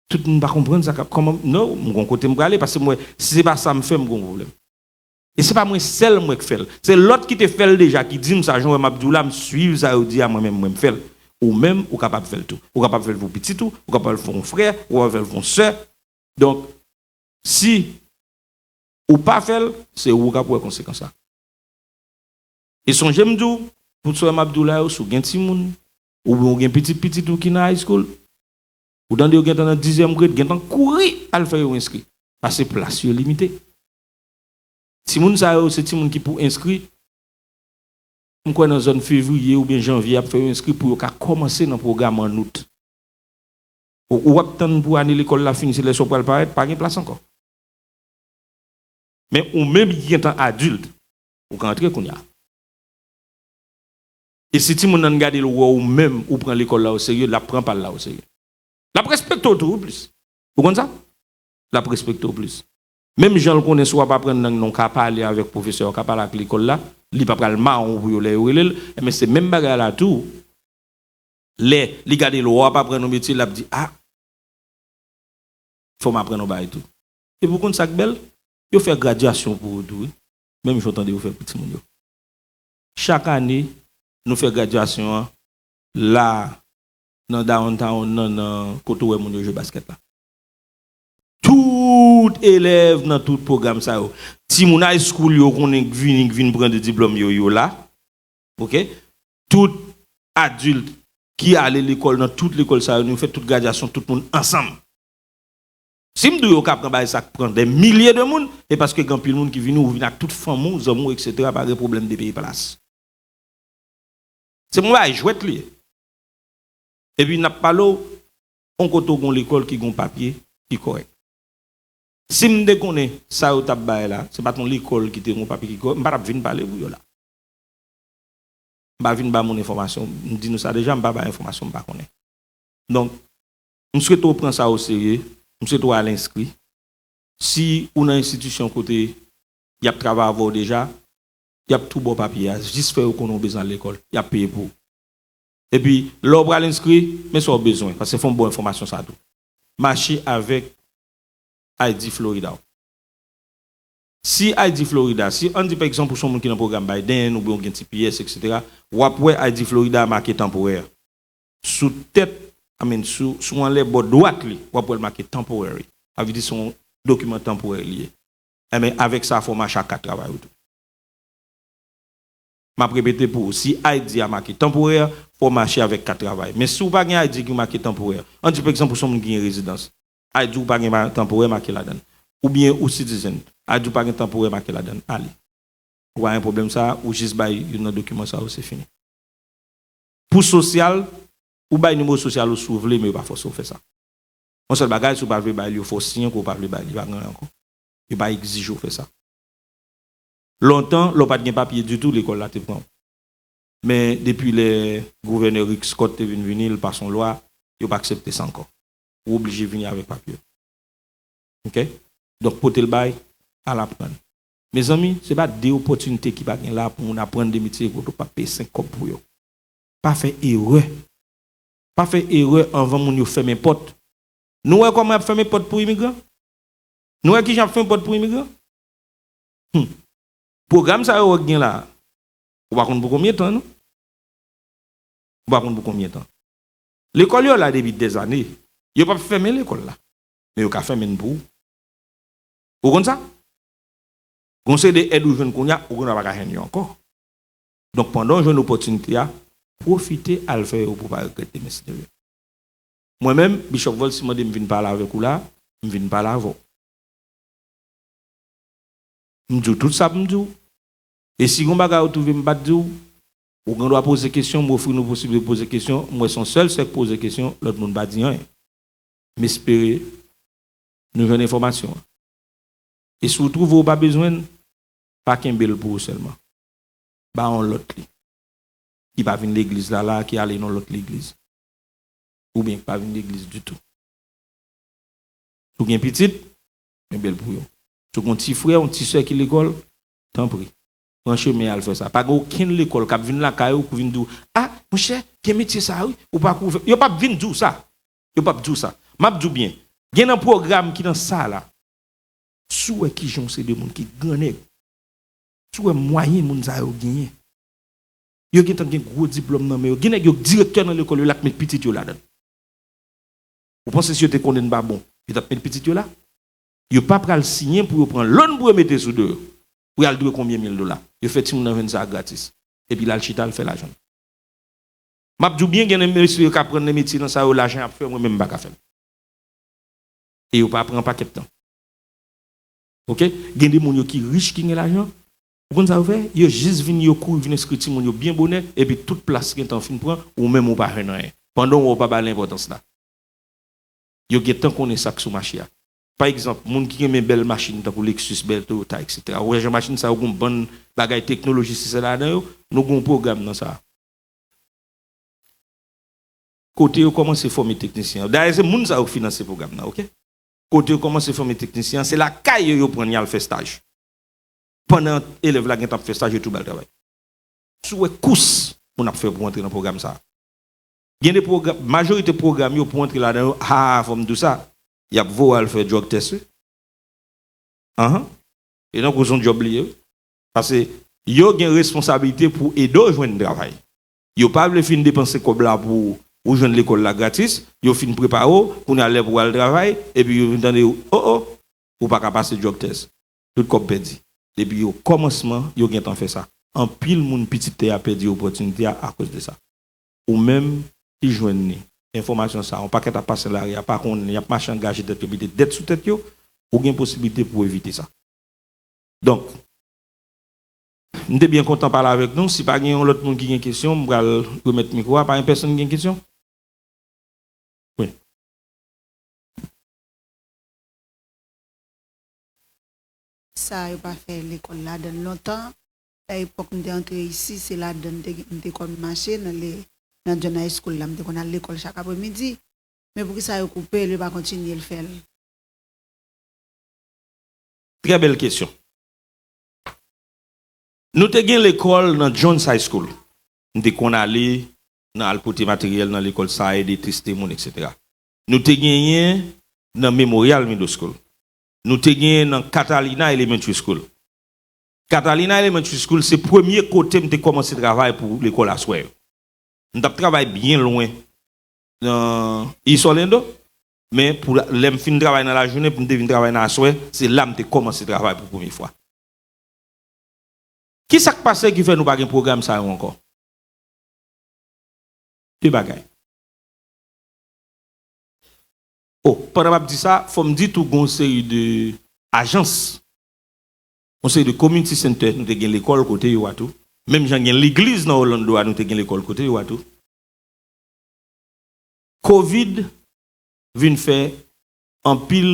Tout moun pa konprann sa k ap, kòman, non, m gon kote m prale, paske m wè, si se pa sa m fè, m gon pwoblèm. E se pa mwen sèl mwen k fè l. Se lòt ki te fè l deja ki di m sa, jan w wè m ap di w la, m swiv sa yo di a, mwen menm, mwen m fè l. Ou menm, ou kapab fè l tou. Ou kapab fè l pou pitit ou, ou kapab fè l pou yon frè, ou kapab fè l pou yon sè. Donk, si ou pa fè l, se ou k ap wè konsekans la. E sonje m di w, pou sè m ap di w la yo, si w gen timoun, oubyen w gen pitit pitit ou ki nan high school, ou tande yo gentan nan dizyèm grade, gentan kouri al fè yo enskri. Paske plas yo limite. Timoun sa yo, se timoun ki pou enskri m kwè nan zòn fevriye oubyen janvye, y ap fè yo enskri pou yo ka kòmanse nan pwogram ann out. Ou, ou ap tann pou ane lekòl la fini, se lè sa w pral parèt, pa gen plas ankò. Men ou menm ki gentan adilt, ou ka antre kounye a. E si timoun nan gade l wè ou menm ou pran lekòl la oserye, l ap pran pa l la oserye. L ap respekte w tou plis. Ou konn sa? L ap respekte w plis. Menm jan l konnen si w ap aprann lang nan, w ka pale avèk pwofesè a, w ka pale ak lekòl la, li pa pral mawon pou yo lè yo rele l, men se menm bagay la tou. Lè li gade l wè w ap aprann yon metye, l ap di, a, fò m aprann yon bagay tou. Epi w konn sa k bèl? Yo fè gradyasyon pou ou tou, wi. Menm jan w tande yo fè pou timoun yo. Chak ane, nou fè gradyasyon an la, nan downtown nan, nan kote w wè moun yo jwe baskèt la. Tout elèv nan tout pwogram sa yo. Timoun high school yo konnen k vini, k vin pran de diplòm yo, yo la. Oke? Tout adilt ki ale lekòl nan tout lekòl sa yo, nou fè tout gradyasyon, tout moun ansanm. Si m di w yo ka pran bagay sa k pran dè milye de moun, e paske gen anpil moun ki vini, ou vin ak tout fanmi w, zanmi w, etsetera, pa gen pwoblèm de peye plas. Se yon bagay jwèt li ye. Epi n ap pale w, yon kote w gen yon lekòl ki gen yon papye ki kòrèk. Si m te konnen sa yo t ap bay la, se pa t yon lekòl ki te gen yon papye ki kòrèk, m pa t ap vin pale pou yo la. M pa vin ba moun enfòmasyon, m di nou sa deja, m pa bay enfòmasyon m pa konnen. Donk, m swete w pran sa oserye, m swete w al enskri. Si ou nan enstitisyon kote y ap travay avè w deja, y ap tou ba w papye a, jis fè yo konnen w bezwen al lekòl, y ap peye pou ou. Epi, lè w pral enskri, men sa w bezwen, paske fò m ba w enfòmasyon sa tou. Mache avèk I D Florida w. Si I D Florida, si ann di pa egzanp ou se yon moun ki nan pwogram Biden, oubyen w gen T P S, etsetera, w ap wè I D Florida a make tanporè. Sou tèt, I mean, sou, sou anlè bò dwat li, w ap wè l make temporary. Sa vle di se yon dokiman tanporè li ye. Enben, avèk sa, fò w mache ak kat travay ou tou. M ap repete pou ou, si I D a make tanporè, fò w mache avèk kat travay. Men si w pa gen I D ki make tanporè, ann di pa egzanp ou se yon moun ki gen rezidans, I D ou pa gen ma-, tanporè make ladan l. Oubyen ou citizen, I D ou pa gen tanporè make ladan l. Ale. Ou pa gen pwoblèm sa, ou jis bay youn nan dokiman sa yo, se fini. Pou sosyal, ou bay nimewo sosyal ou si w vle, men yo pa fòse w fè sa. Yon sèl bagay, si w pa vle bay li, yo fè w siyen ke w pa vle bay li, pa gen anyen ankò. Yo pa egzije w fè sa. Lontan, lè w pa t gen papye ditou, lekòl la te pran w. Men depi lè gouvènè Rick Scott te vin vini, l pase yon lwa, yo pa aksepte sa ankò. Ou oblije vini avèk papye w. Oke? Donk, pote l bay, al aprann. Mezanmi, se pa de opòtinite ki pa gen la pou moun aprann de metye kote w p ap peye senk kòb pou yo. Pa fè erè. Pa fè erè anvan moun yo fèmen pòt. Nou wè kòman y ap fèmen pòt pou imigran? Nou wè kijan y ap fèmen pòt pou imigran? Hmm. Pwogram sa yo wè k gen la, ou pa konn pou konbyen tan, non? Ou pa konn pou konbyen tan. Lekòl yo la depi dèzane. Yo p ap fèmen lekòl la. Men yo ka fèmen l pou ou. Ou konn sa? Gon seri de èd ou jwenn kounye a, ou gendwa pa ka jwenn yo ankò. Donk, pandan w jwenn opòtinite a, pwofite al fè yo pou w pa regrèt demen, si Dye vle. Mwen menm, Bishop Volcy mande m vin pale avèk ou la, m vin pale avè w. M di w tout sa pou m di w. E si gon bagay ou twouve m pa t di w, ou gen dwa poze kesyon, m ofri nou posiblite poze kesyon, m wè se yon sèl sèk poze kesyon, lòt moun pa di anyen. M espere nou jwenn enfòmasyon an. E si w twouve w pa bezwen l, pa kenbe l pou ou sèlman. Ba yon lòt li. Ki pa vin legliz la la, ki ale nan lòt legliz. Oubyen ki pa vin legliz ditou. Si w gen pitit, kenbe l pou yo. Si w gen yon ti frè, yon ti sè ki lekòl, tanpri, pran chemen al fè sa. Pa gen okenn lekòl k ap vin lakay ou pou vin di w, a, monchè, gen metye sa a wi, ou pa kouvè. Yo p ap vin di w sa. Yo p ap di w sa. M ap di w byen, gen nan pwogram ki nan sa a la, si w wè kijan yon seri de moun ki grannèg, si w wè mwayen moun sa yo genyen, yo gentan gen gwo diplòm nan men yo. Gen nèg yo direktè nan lekòl yo la k met pitit yo ladan l. Ou panse si yo te konnen n pa bon, yo t ap met pitit yo la? Yo pa pral siyen pou yo pran lòn pou yo mete sou do yo. Pou y al dwe konbyen mil dola. Yo fè timoun nan jwenn sa a gratis. Epi l al chita, l fè lajan l. M ap di w byen, gen de mesye yo k aprann nan metye nan sa yo, lajan y ap fè, mwen menm m pa ka fè l. E yo pa pran pakèt tan. Oke? Gen de moun yo ki rich, ki gen lajan, Ou konn sa yo fè? Yo jis vin, yo kouri vin enskri timoun yo byen bonè, epi tout plas gentan fin pran, ou menm ou pa jwenn anyen. Pandan w wè w pa ba l enpòtans la. Yo gentan konnen sa k sou mache a. Pa egzanp, moun ki renmen bèl machin tankou Lexus, bèl Toyota, etsetera. Ou wè jan machin sa yo gen yon bann bagay teknoloji, se sa ladan yo, nou gen yon pwogram nan sa. Kote yo kòmanse fòme teknisyen an. Dayè, se moun sa yo k finanse pwogram nan, oke? Kote yo kòmanse fòme teknisyen an, se lakay yo yo pran y al fè staj. Pandan elèv la gentan ap fè staj, yo tou ba l travay. Si w wè kous moun ap fè pou antre nan pwogram sa a. Gen de pwogram, majorite pwogram yo pou antre ladan yo, ha, fò m di w sa, y ap voye w al fè drug test, wi. Anhan. E tankou se yon djòb li ye, wi. Paske yo gen responsablite pou ede w jwenn travay. Yo pa vle fin depanse kòb la pou ou jwenn lekòl la gratis, yo fin prepare w, kounye a lè pou w al travay, epi yo vin tande w, o, o, ou pa ka pase drug test. Tout kòb pèdi. Depi o kòmansman, yo gentan fè sa. Anpil moun pitit tè a pèdi opòtinite a akoz de sa. Ou menm ki jwenn li, enfòmasyon sa a, yon pakèt ap pase nan lari a, pa konnen, y ap mache angaje tèt yo, mete dèt sou tèt yo, ou gen posiblite pou w evite sa. Donk, m te byen kontan pale avèk nou. Si pa gen yon lòt moun ki gen kesyon, m pral remèt mikwo a. Pa gen pèsonn ki gen kesyon? Wi. Sa yo pa fè lekòl ladan l lontan. A epòk m te antre isi, se ladan m te, m te konn mache nan le, nan John High School la. M te konn al lekòl chak apremidi. Men poukisa yo koupe l, yo pa kontinye l fè l? Trè bèl kesyon. Nou te gen lekòl nan Jones High School. M te konn ale nan al pote materyèl nan lekòl sa a, ede teste moun, etsetera. Nou te genyen nan Memorial Middle School. Nou te genyen nan Catalina Elementary School. Catalina Elementary School se premye kote m te kòmanse travay pou lekòl aswè yo. M t ap travay byen lwen nan East Orlando, men pou lè m fin travay nan lajounen, pou m te vin travay nan aswè, se la m te kòmanse travay pou premye fwa. Ki sa k pase ki fè nou pa gen pwogram sa yo ankò? De bagay. O, pandan m ap di sa, fò m di tou gen yon seri de ajans, yon seri de community center, nou te gen lekòl kote yo a tou. Menm jan gen legliz nan Orlando a, nou te gen lekòl kote yo a tou. Kovid vin fè anpil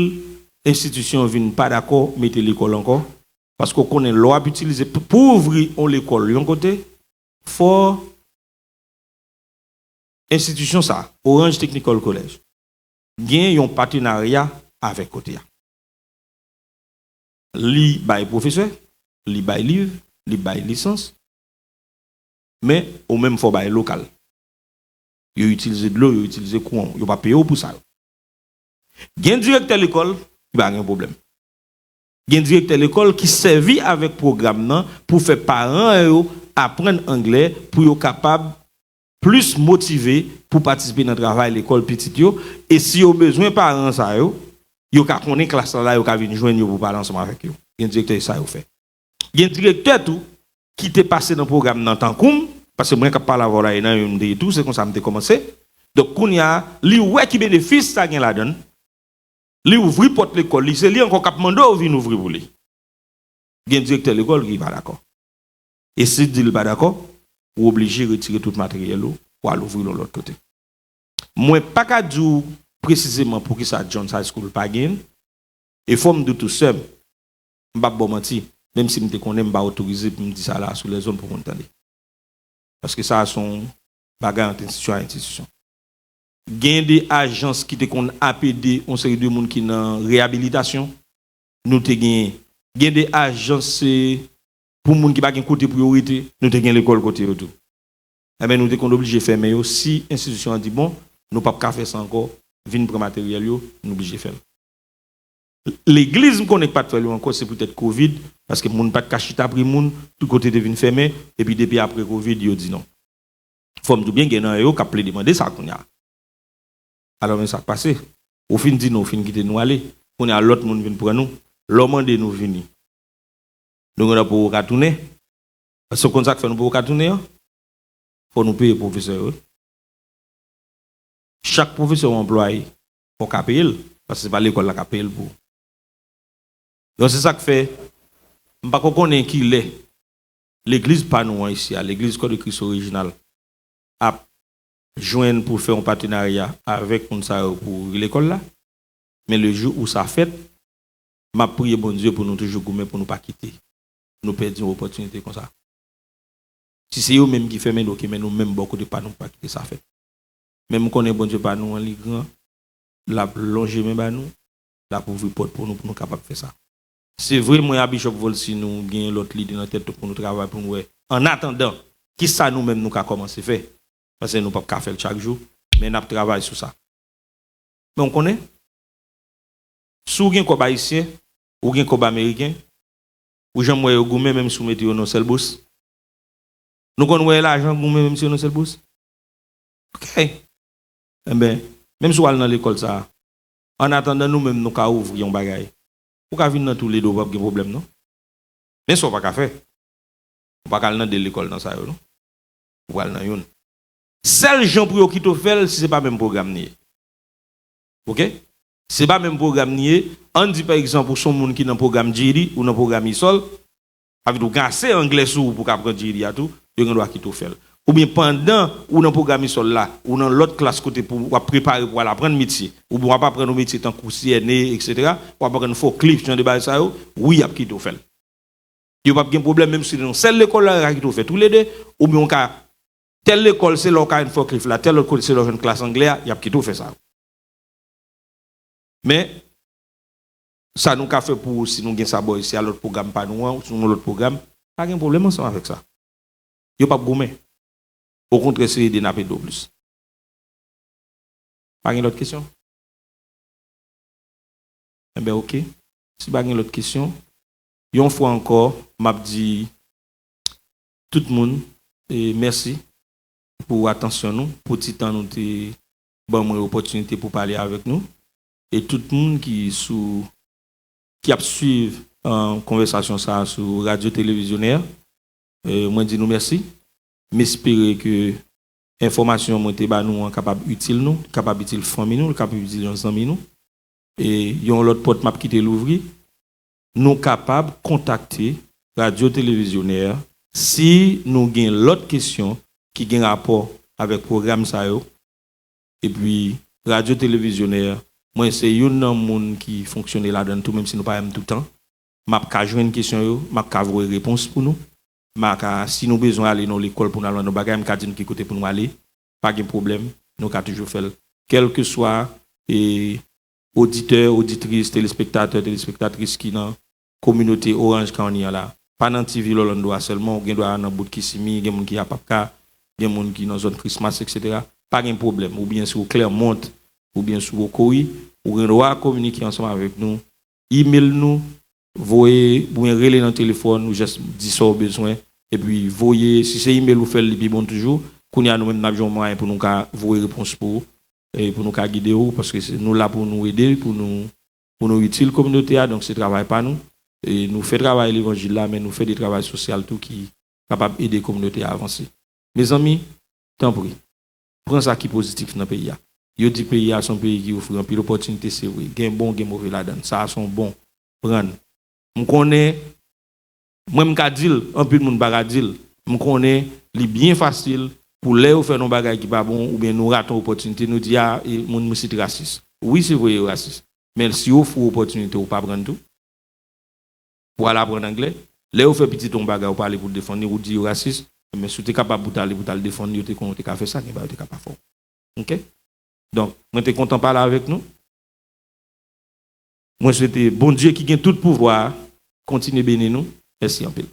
enstitisyon vin pa dakò mete lekòl ankò, paske w konnen lè w ap itilize pou, pou ouvri yon lekòl yon kote, fò enstitisyon sa, Orange Technical College, gen yon patenarya avèk kote a. Li bay pwofesè, li bay liv, li bay lisans, men ou menm fò bay lokal. Yo itilize dlo, yo itilize kouran, yo pa peye w pou sa yo. Gen direktè lekòl ki pa gen pwoblèm. Gen direktè lekòl ki sèvi avèk pwogram nan pou fè paran yo aprann anglè pou yo kapab plis motive pou patisipe nan travay lekòl pitit yo, e si yo bezwen paran sa yo, yo ka konnen klas la la, yo ka vin jwenn yo pou pale ansanm avèk yo. Gen direktè sa yo fè. Gen direktè tou ki te pase nan pwogram nan tankou m, paske mwen k ap pale avè w la e nan yo m te ye tou, se konsa m te kòmanse. Donk kounye a, li wè ki benefis sa gen ladan l, li ouvri pòt lekòl li, se li ankò k ap mande w vin ouvri pou li. Gen direktè lekòl ki pa dakò. E si l di l pa dakò, ou oblije retire tout materyèl ou, ou al ouvri l yon lòt kote. Mwen pa ka di w presizeman poukisa Jones High School pa gen l, e fò m di w tou sè m, m p ap ba w manti, menm si m te konnen m pa otorize pou m di sa la sou lèzonn pou moun tande. Paske sa a se yon bagay ant enstitisyon a enstitisyon. Gen de ajans ki te konn ap ede yon seri de moun ki nan reyabilitasyon. Nou te genyen. Gen de ajans se pou moun ki pa gen kote pou yo rete. Nou te gen lekòl kote yo tou. Enben, nou te konn oblije fèmen yo si enstitisyon an di, bon, nou p ap ka fè sa ankò, vin pran materyèl yo, nou oblije fè l. Legliz, m konnen k pa t fè l yo ankò, se poutèt kovid, paske moun pa t ka chita pri moun, tout kote te vin fèmen, epi depi apre kovid, yo di non. Fò m di w byen, gen nan yo k ap plede mande sa kounye a. Alò, men sa k pase. Ou fin di non, ou fin kite nou ale. Kounye a, lòt moun vin pran nou. Lè w mande nou vini, nou gentan poko ka tounen. Paske w konn sa k fè nou poko ka tounen an? Fò nou peye pwofesè yo. Chak pwofesè w anplwaye, fò w ka peye l, paske se pa lekòl la k ap peye l pou ou. Donk, se sa k fè, m pa ko konnen ki lè legliz pa nou an isi a, legliz Kò de Kris Orijinal, ap jwenn pou fè yon patenarya avèk moun sa yo pou ouvri lekòl la. Men le jou où sa fèt, m ap priye Bondye pou nou toujou goumen pou nou pa kite nou pèdi yon opòtinite konsa. Si se yo menm ki fèmen, ok, men nou menm bò kote pa nou pa kite sa fèt. Men m konnen Bondye pa nou an, li gran, l ap lonje men ba nou, l ap ouvri pòt pou nou, pou nou kapab fè sa. Se vre, mwen a Bishop Volcy, nou gen lòt lide nan tèt nou pou nou travay, pou nou wè, annatandan, kisa nou menm nou ka kòmanse fè. Paske nou p ap ka fè l chak jou, men n ap travay sou sa. Men w konnen, si w gen kòb ayisyen, ou gen kòb ameriken, ou janm wè yo goumen menm si w mete yo nan sèl bous? Nou konn wè lajan goumen menm si yo nan sèl bous? Ok. Enben, menm si w al nan lekòl sa a, annatandan nou menm nou ka ouvri yon bagay, ou ka vin nan toulede, w p ap gen pwoblèm non. Men sa w pa ka fè, ou pa ka al nan de lekòl nan sa yo non. Ou pral nan youn. Sèl jan pou yo kite w fè l, si se pa menm pwogram li ye. Ok? Se pa menm pwogram li ye. Ann di, pa egzanp, ou se yon moun ki nan pwogram G E D, ou nan pwogram ESOL, sa vle di ou gen ase anglè sou ou pou w ka pran G E D a tou, yo gen dwa kite w fè l. Oubyen pandan ou nan pwogram ESOL la, ou nan lòt klas kote pou w ap prepare pou w al aprann metye, oubyen w ap aprann yon metye tankou C N A, et cetera, w ap aprann forklift, jan de bagay sa yo, wi, y ap kite w fè l. Yo p ap gen pwoblèm, menm si se nan sèl lekòl la, yo ka kite w fè toulede, oubyen w ka, tèl lekòl, se la w ka jwenn forklift la, tèl lòt kote, se la w jwenn klas anglè a, y ap kite w fè sa. Men, sa nou ka fè pou ou, si nou gen sa bò isi a, lòt pwogram pa nou an, ou si nou gen lòt pwogram, pa gen pwoblèm ansanm avèk sa. Yo p ap goumen. Okontrè, se ede n ap ede w plis. Pa gen lòt kesyon? Enben, ok. Si pa gen lòt kesyon, yon fwa ankò, m ap di tout moun, e, mèsi pou atansyon nou, pou ti tan nou te ban mwen opòtinite pou pale avèk nou. E tout moun ki sou, ki ap swiv, e, konvèsasyon sa a sou Radyo Televizyonè, e, mwen di nou mèsi. M espere ke enfòmasyon mwen te ba nou an kapab itil nou, kapab itil fanmi nou, kapab itil yon zanmi nou. E yon lòt pòt m ap kite louvri, nou kapab kontakte Radyo Televizyonè si nou gen lòt kesyon ki gen rapò avèk pwogram sa yo. Epi, Radyo Televizyonè, mwen se youn nan moun ki fonksyone ladan l tou, menm si nou pa wè m toutan. M ap ka jwenn kesyon yo, m ap ka voye repons pou nou. M ap ka, si nou bezwen ale nan lekòl pou nou al nan yon bagay, m ka di nou ki kote pou nou ale. Pa gen pwoblèm, nou ka toujou fè l. Kèlkeswa, e, oditè, oditris, telespektatè, telespektatris ki nan kominote Orange County an la. Pa nan T V Orlando a sèlman, ou gen dwa nan bout Kissimmee, gen moun ki Apapka, gen moun ki nan zòn Christmas, et cetera. Pa gen pwoblèm. Oubyen si w Clermont, oubyen si w Ocoee, ou gen dwa kominike ansanm avèk nou, email nou, voye, oubyen rele nan telefòn, ou jis di sa w bezwen, epi voye, si se email ou fè l, li pi bon toujou. Kounye a, nou menm, n ap jwenn yon mwayen pou nou ka voye repons pou ou, e pou nou ka gide w, paske se, nou la pou nou ede, pou nou, pou nou itil kominote a, donk se travay pa nou. E nou fè travay levanjil la, men nou fè de travay sosyal tou ki kapab ede kominote a avanse. Mezanmi, tanpri, pran sa ki pozitif nan peyi a. Yo di peyi a se yon peyi ki ofri anpil opòtinite, se vre. Gen bon, gen move ladan l. Sa a se yon bon. Pran l. M konnen, mwen m ka di l, anpil moun pa ka di l. M konnen li byen fasil pou lè yo fè n yon bagay ki pa bon, oubyen nou rate yon opòtinite, nou di, a, e moun isit rasis. Wi, se vre, yo rasis. Men si yo ofri w opòtinite, ou pa pran l tou? Pou al aprann anglè. Lè yo fè pitit ou yon bagay, ou pa ale pou defann li, ou di yo rasis, men si w te kapab pou w t ale, pou w t al defann li, yo te konnen w te ka fè sa, gen bagay yo te ka pa fè w. Ok? Donk, mwen te kontan pale avèk nou. Mwen swete Bondye ki gen tout pouvwa a kontinye beni nou. Mèsi anpil.